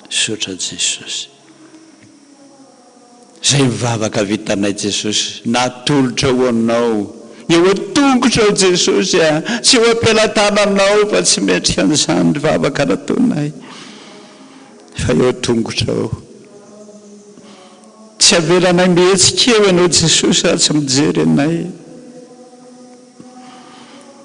Misaotra Jesosy. Zay vavaka vitanay Jesosy natolotra ho anao. Eo an-tongotrao Jesosy a! Tsy eo am-pelatananao fa tsy mendrika an'izany ny vavaka nataonay fa eo an-tongotrao. Tsy avelanay mihetsika eo ianao Jesosy raha tsy mijery anay.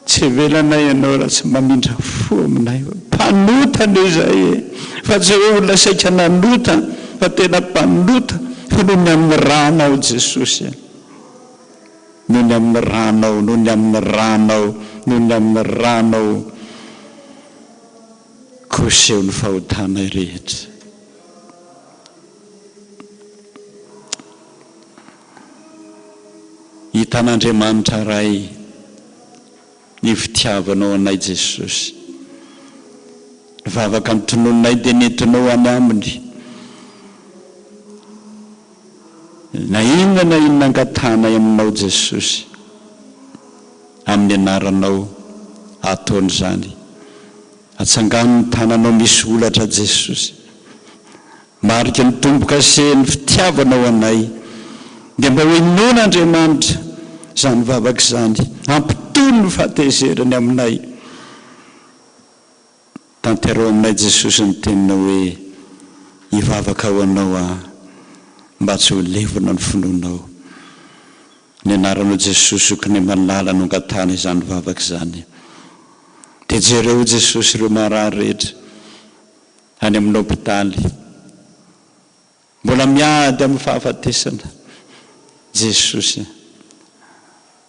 Tsy avelanay ianao raha tsy mamindra fo aminay. Mpanota anie izahay e! Fa tsy hoe olona saika nanota fa tena mpanota fa noho ny amin'ny rànao Jesosy a! Noho ny amin'ny rànao, noho ny amin'ny rànao, noho ny amin'ny rànao koseho ny fahotanay rehetra. Hitan'Andriamanitra Ray ny fitiavanao anay Jesosy. Ny vavaka notononinay dia nentinao any Aminy. Na inona na inona angatahanay Aminao Jesosy, amin'ny Anaranao ataony izany. Atsangano ny tananao misy holatra Jesosy. Mariky ny tombo-kase ny fitiavanao anay. Dia mba ho henoina Andriamanitra izany vavaka izany, hampitony ny fahatezerany aminay. Tanteraho aminay Jesosy ny teninao hoe, hivavaka ho anao aho mba tsy ho levona ny finoanao. Ny anaranao Jesosy zokinay malala no angatahana izany vavaka izany. Dia jereo Jesosy ireo marary rehetra. any amin'ny hopitaly. Mbola miady amin'ny fahafatesana Jesosy.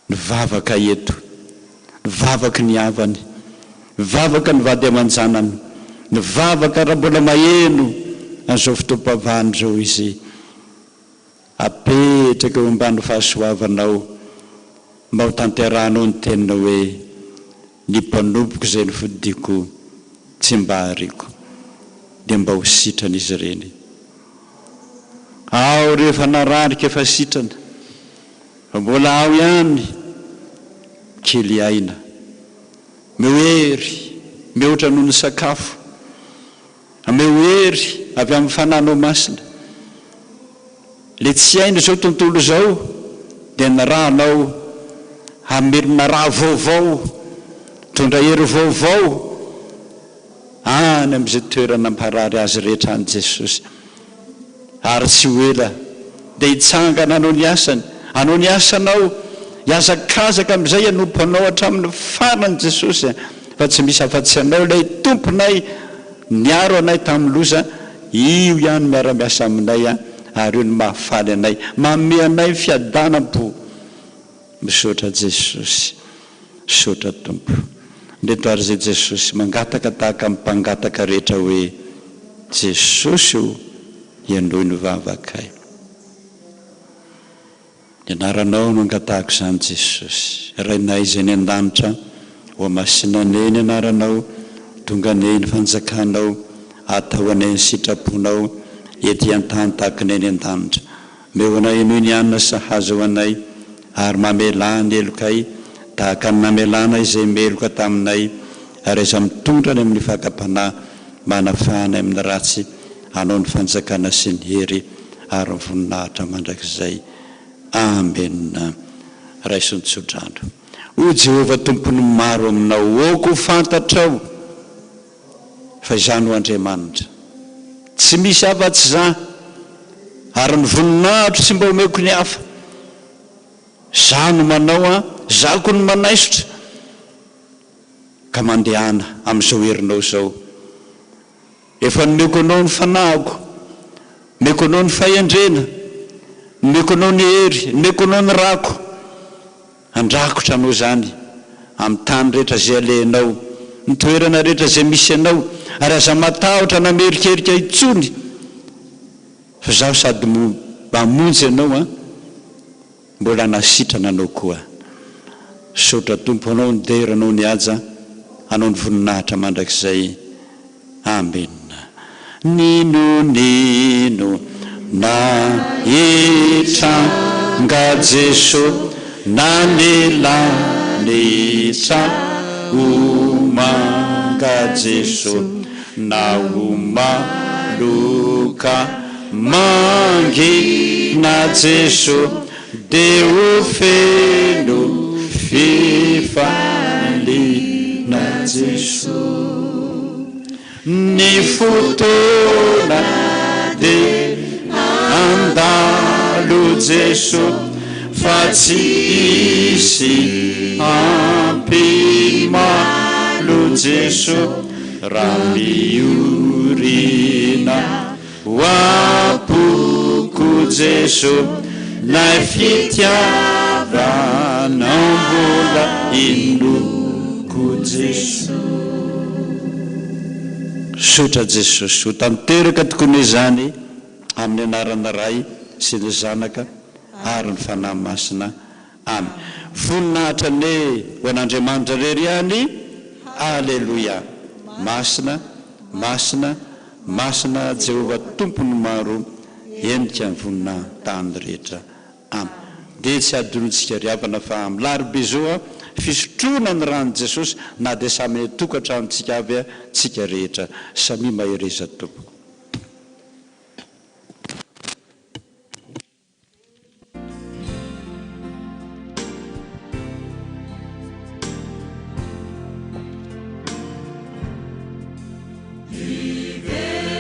Ny vavaka eto, ny vavaky ny havany, ny vavaka ny vady aman-janany, ny vavaka raha mbola maheno an'izao fotoam-pavahana izao izy. Apetraka eo ambany fahasoavanao mba ho tanterahanao ny teninao hoe, Ny mpanompoko izay nofidiko tsy mba hariako, dia mba ho sitrana izy ireny. Ao ireo efa narary ka efa sitrana, fa mbola ao ihany kely aina. Omeo hery mihoatra noho ny sakafo. Ameo hery. avy amin'ny Fanahinao Masina. Ilay tsy hain' izao tontolo izao dia nirahanao hamelona ra vaovao, hitondra hery vaovao any amin'izay toerana mamparary azy rehetra any Jesosy. Ary tsy ho ela dia hitsangana hanao ny asany, hanao ny asanao, hihazakazaka amin'izay hanompo anao hatramin'ny farany Jesosy fa tsy misy afa-tsy Anao ilay Tomponay niaro anay tamin'ny loza Io ihany miara-miasa aminay ary io no mahafaly anay, manome anay fiadanam-po. Misaotra Jesosy. Misaotra Tompo. Ndreto ary izay Jesosy mangataka tahaka ny mpangataka rehetra hoe, Jesosy o, henoy ny vavakay. Ny anaranao no angatahako izany Jesosy. Rainay izay any an-danitra, hohamasina anie ny anaranao, tonga anie ny fanjakanao, atao anie ny sitraponao, ety an-tany tahaka ny any an-danitra. Omeo anay anio ny hanina sahaza ho anay, ary mamelà ny helokay, tahaka ny namelàna izay meloka taminay, ary aiza mitondra any amin'ny fakam-panahy, mba hanafahanay amin'ny ratsy, Anao ny fanjakana sy ny hery ary ny voninahitra mandrakizay. Amena. Raiso ny tsodrano. O Jehovah Tompon'ny maro aminao, aoka ho fantatrao fa Izaho no Andriamanitra. Tsy misy afa-tsy Izaho, ary ny voninahitro tsy mba omeko ny hafa. Izaho no manao an, Izaho koa no manaisotra. Ka mandehana amin'izao herinao izao. Efa nomeko anao ny fanahiko, nomeko anao ny fahendrena, nomeko anao ny hery, nomeko anao ny rako. Handrakotra anao izany amin'ny tany rehetra izay alehanao, ny toerana rehetra izay misy anao, ary aza matahotra na miherikerika intsony, fa Izaho sady mamonjy anao an. Mbola nasitrana anao koa. Misaotra Tompo anao ny dera anao ny haja anao ny voninahitra mandrakizay Amen Nino nino na hitranga Jeso na ny lanitra ho manga Jeso na ho maloka Mangina Jeso de ho feno fifaliana Jeso. Ny fotoana de handalo Jeso fa tsy hisy hampimalo Jeso raha miorina Ho am-poko Jeso lay fitiavanao mbola inoako Jeso. Misaotra Jesosy, ho tanteraka tokoa anie izany amin'ny anaran'ny Ray sy ny Zanaka ary ny Fanahy Masina. Amen. Voninahitra anie ho an'Andriamanitra irery ihany. Aleloia. Masina, masina, Masina Jehovah Tompon'ny maro, henika ny voninahy-tany rehetra. Amen. Dia tsy hadinontsika ry havana fa amin'ny larobia izao fisotroana ny ran'i Jesosy na dia samy any an-tokantranontsika avy tsika rehetra. Samia mahereza tompoko.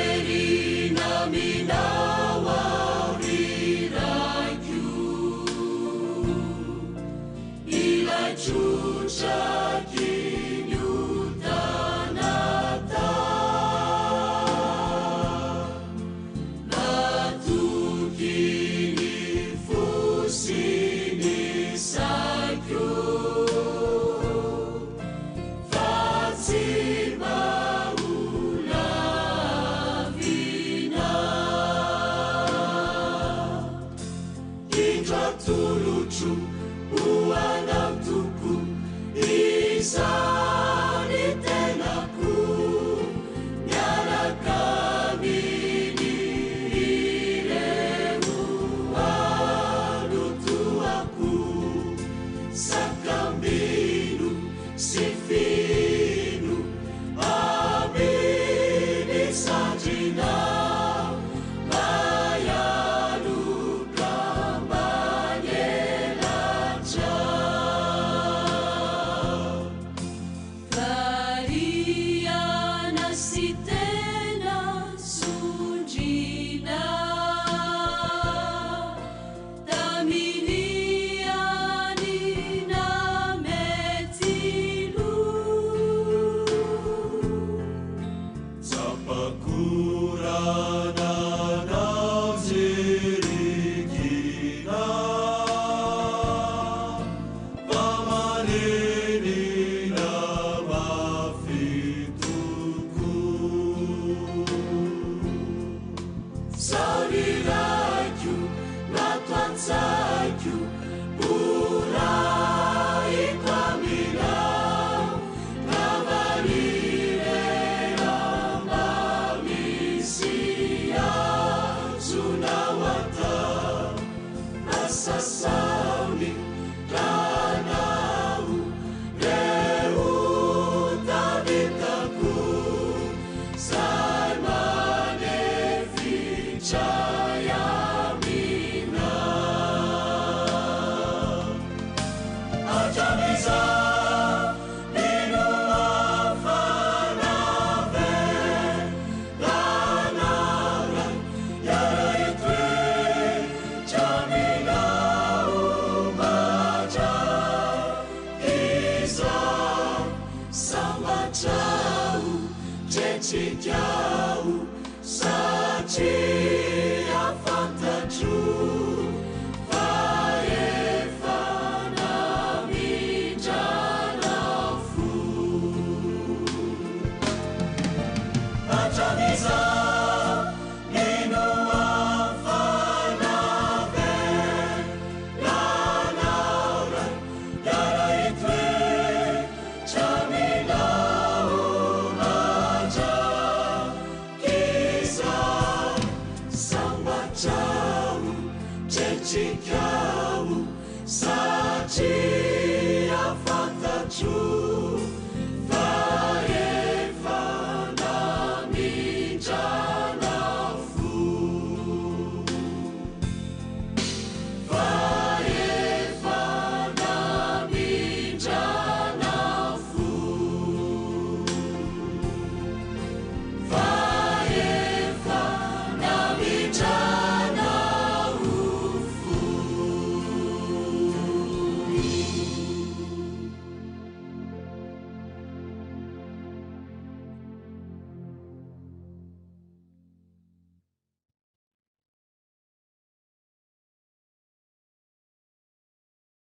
Hiverina aminao aho ry Raiko, ilay trotraky ny ota natao. Matoky ny fo sy ny saiko fa tsy mba ho lavina. Indro atolotro ho anao tokoa izany tenako miaraka aminy ireo alotoako sakambino sy fino aminy sandrinao. Satria fantatro.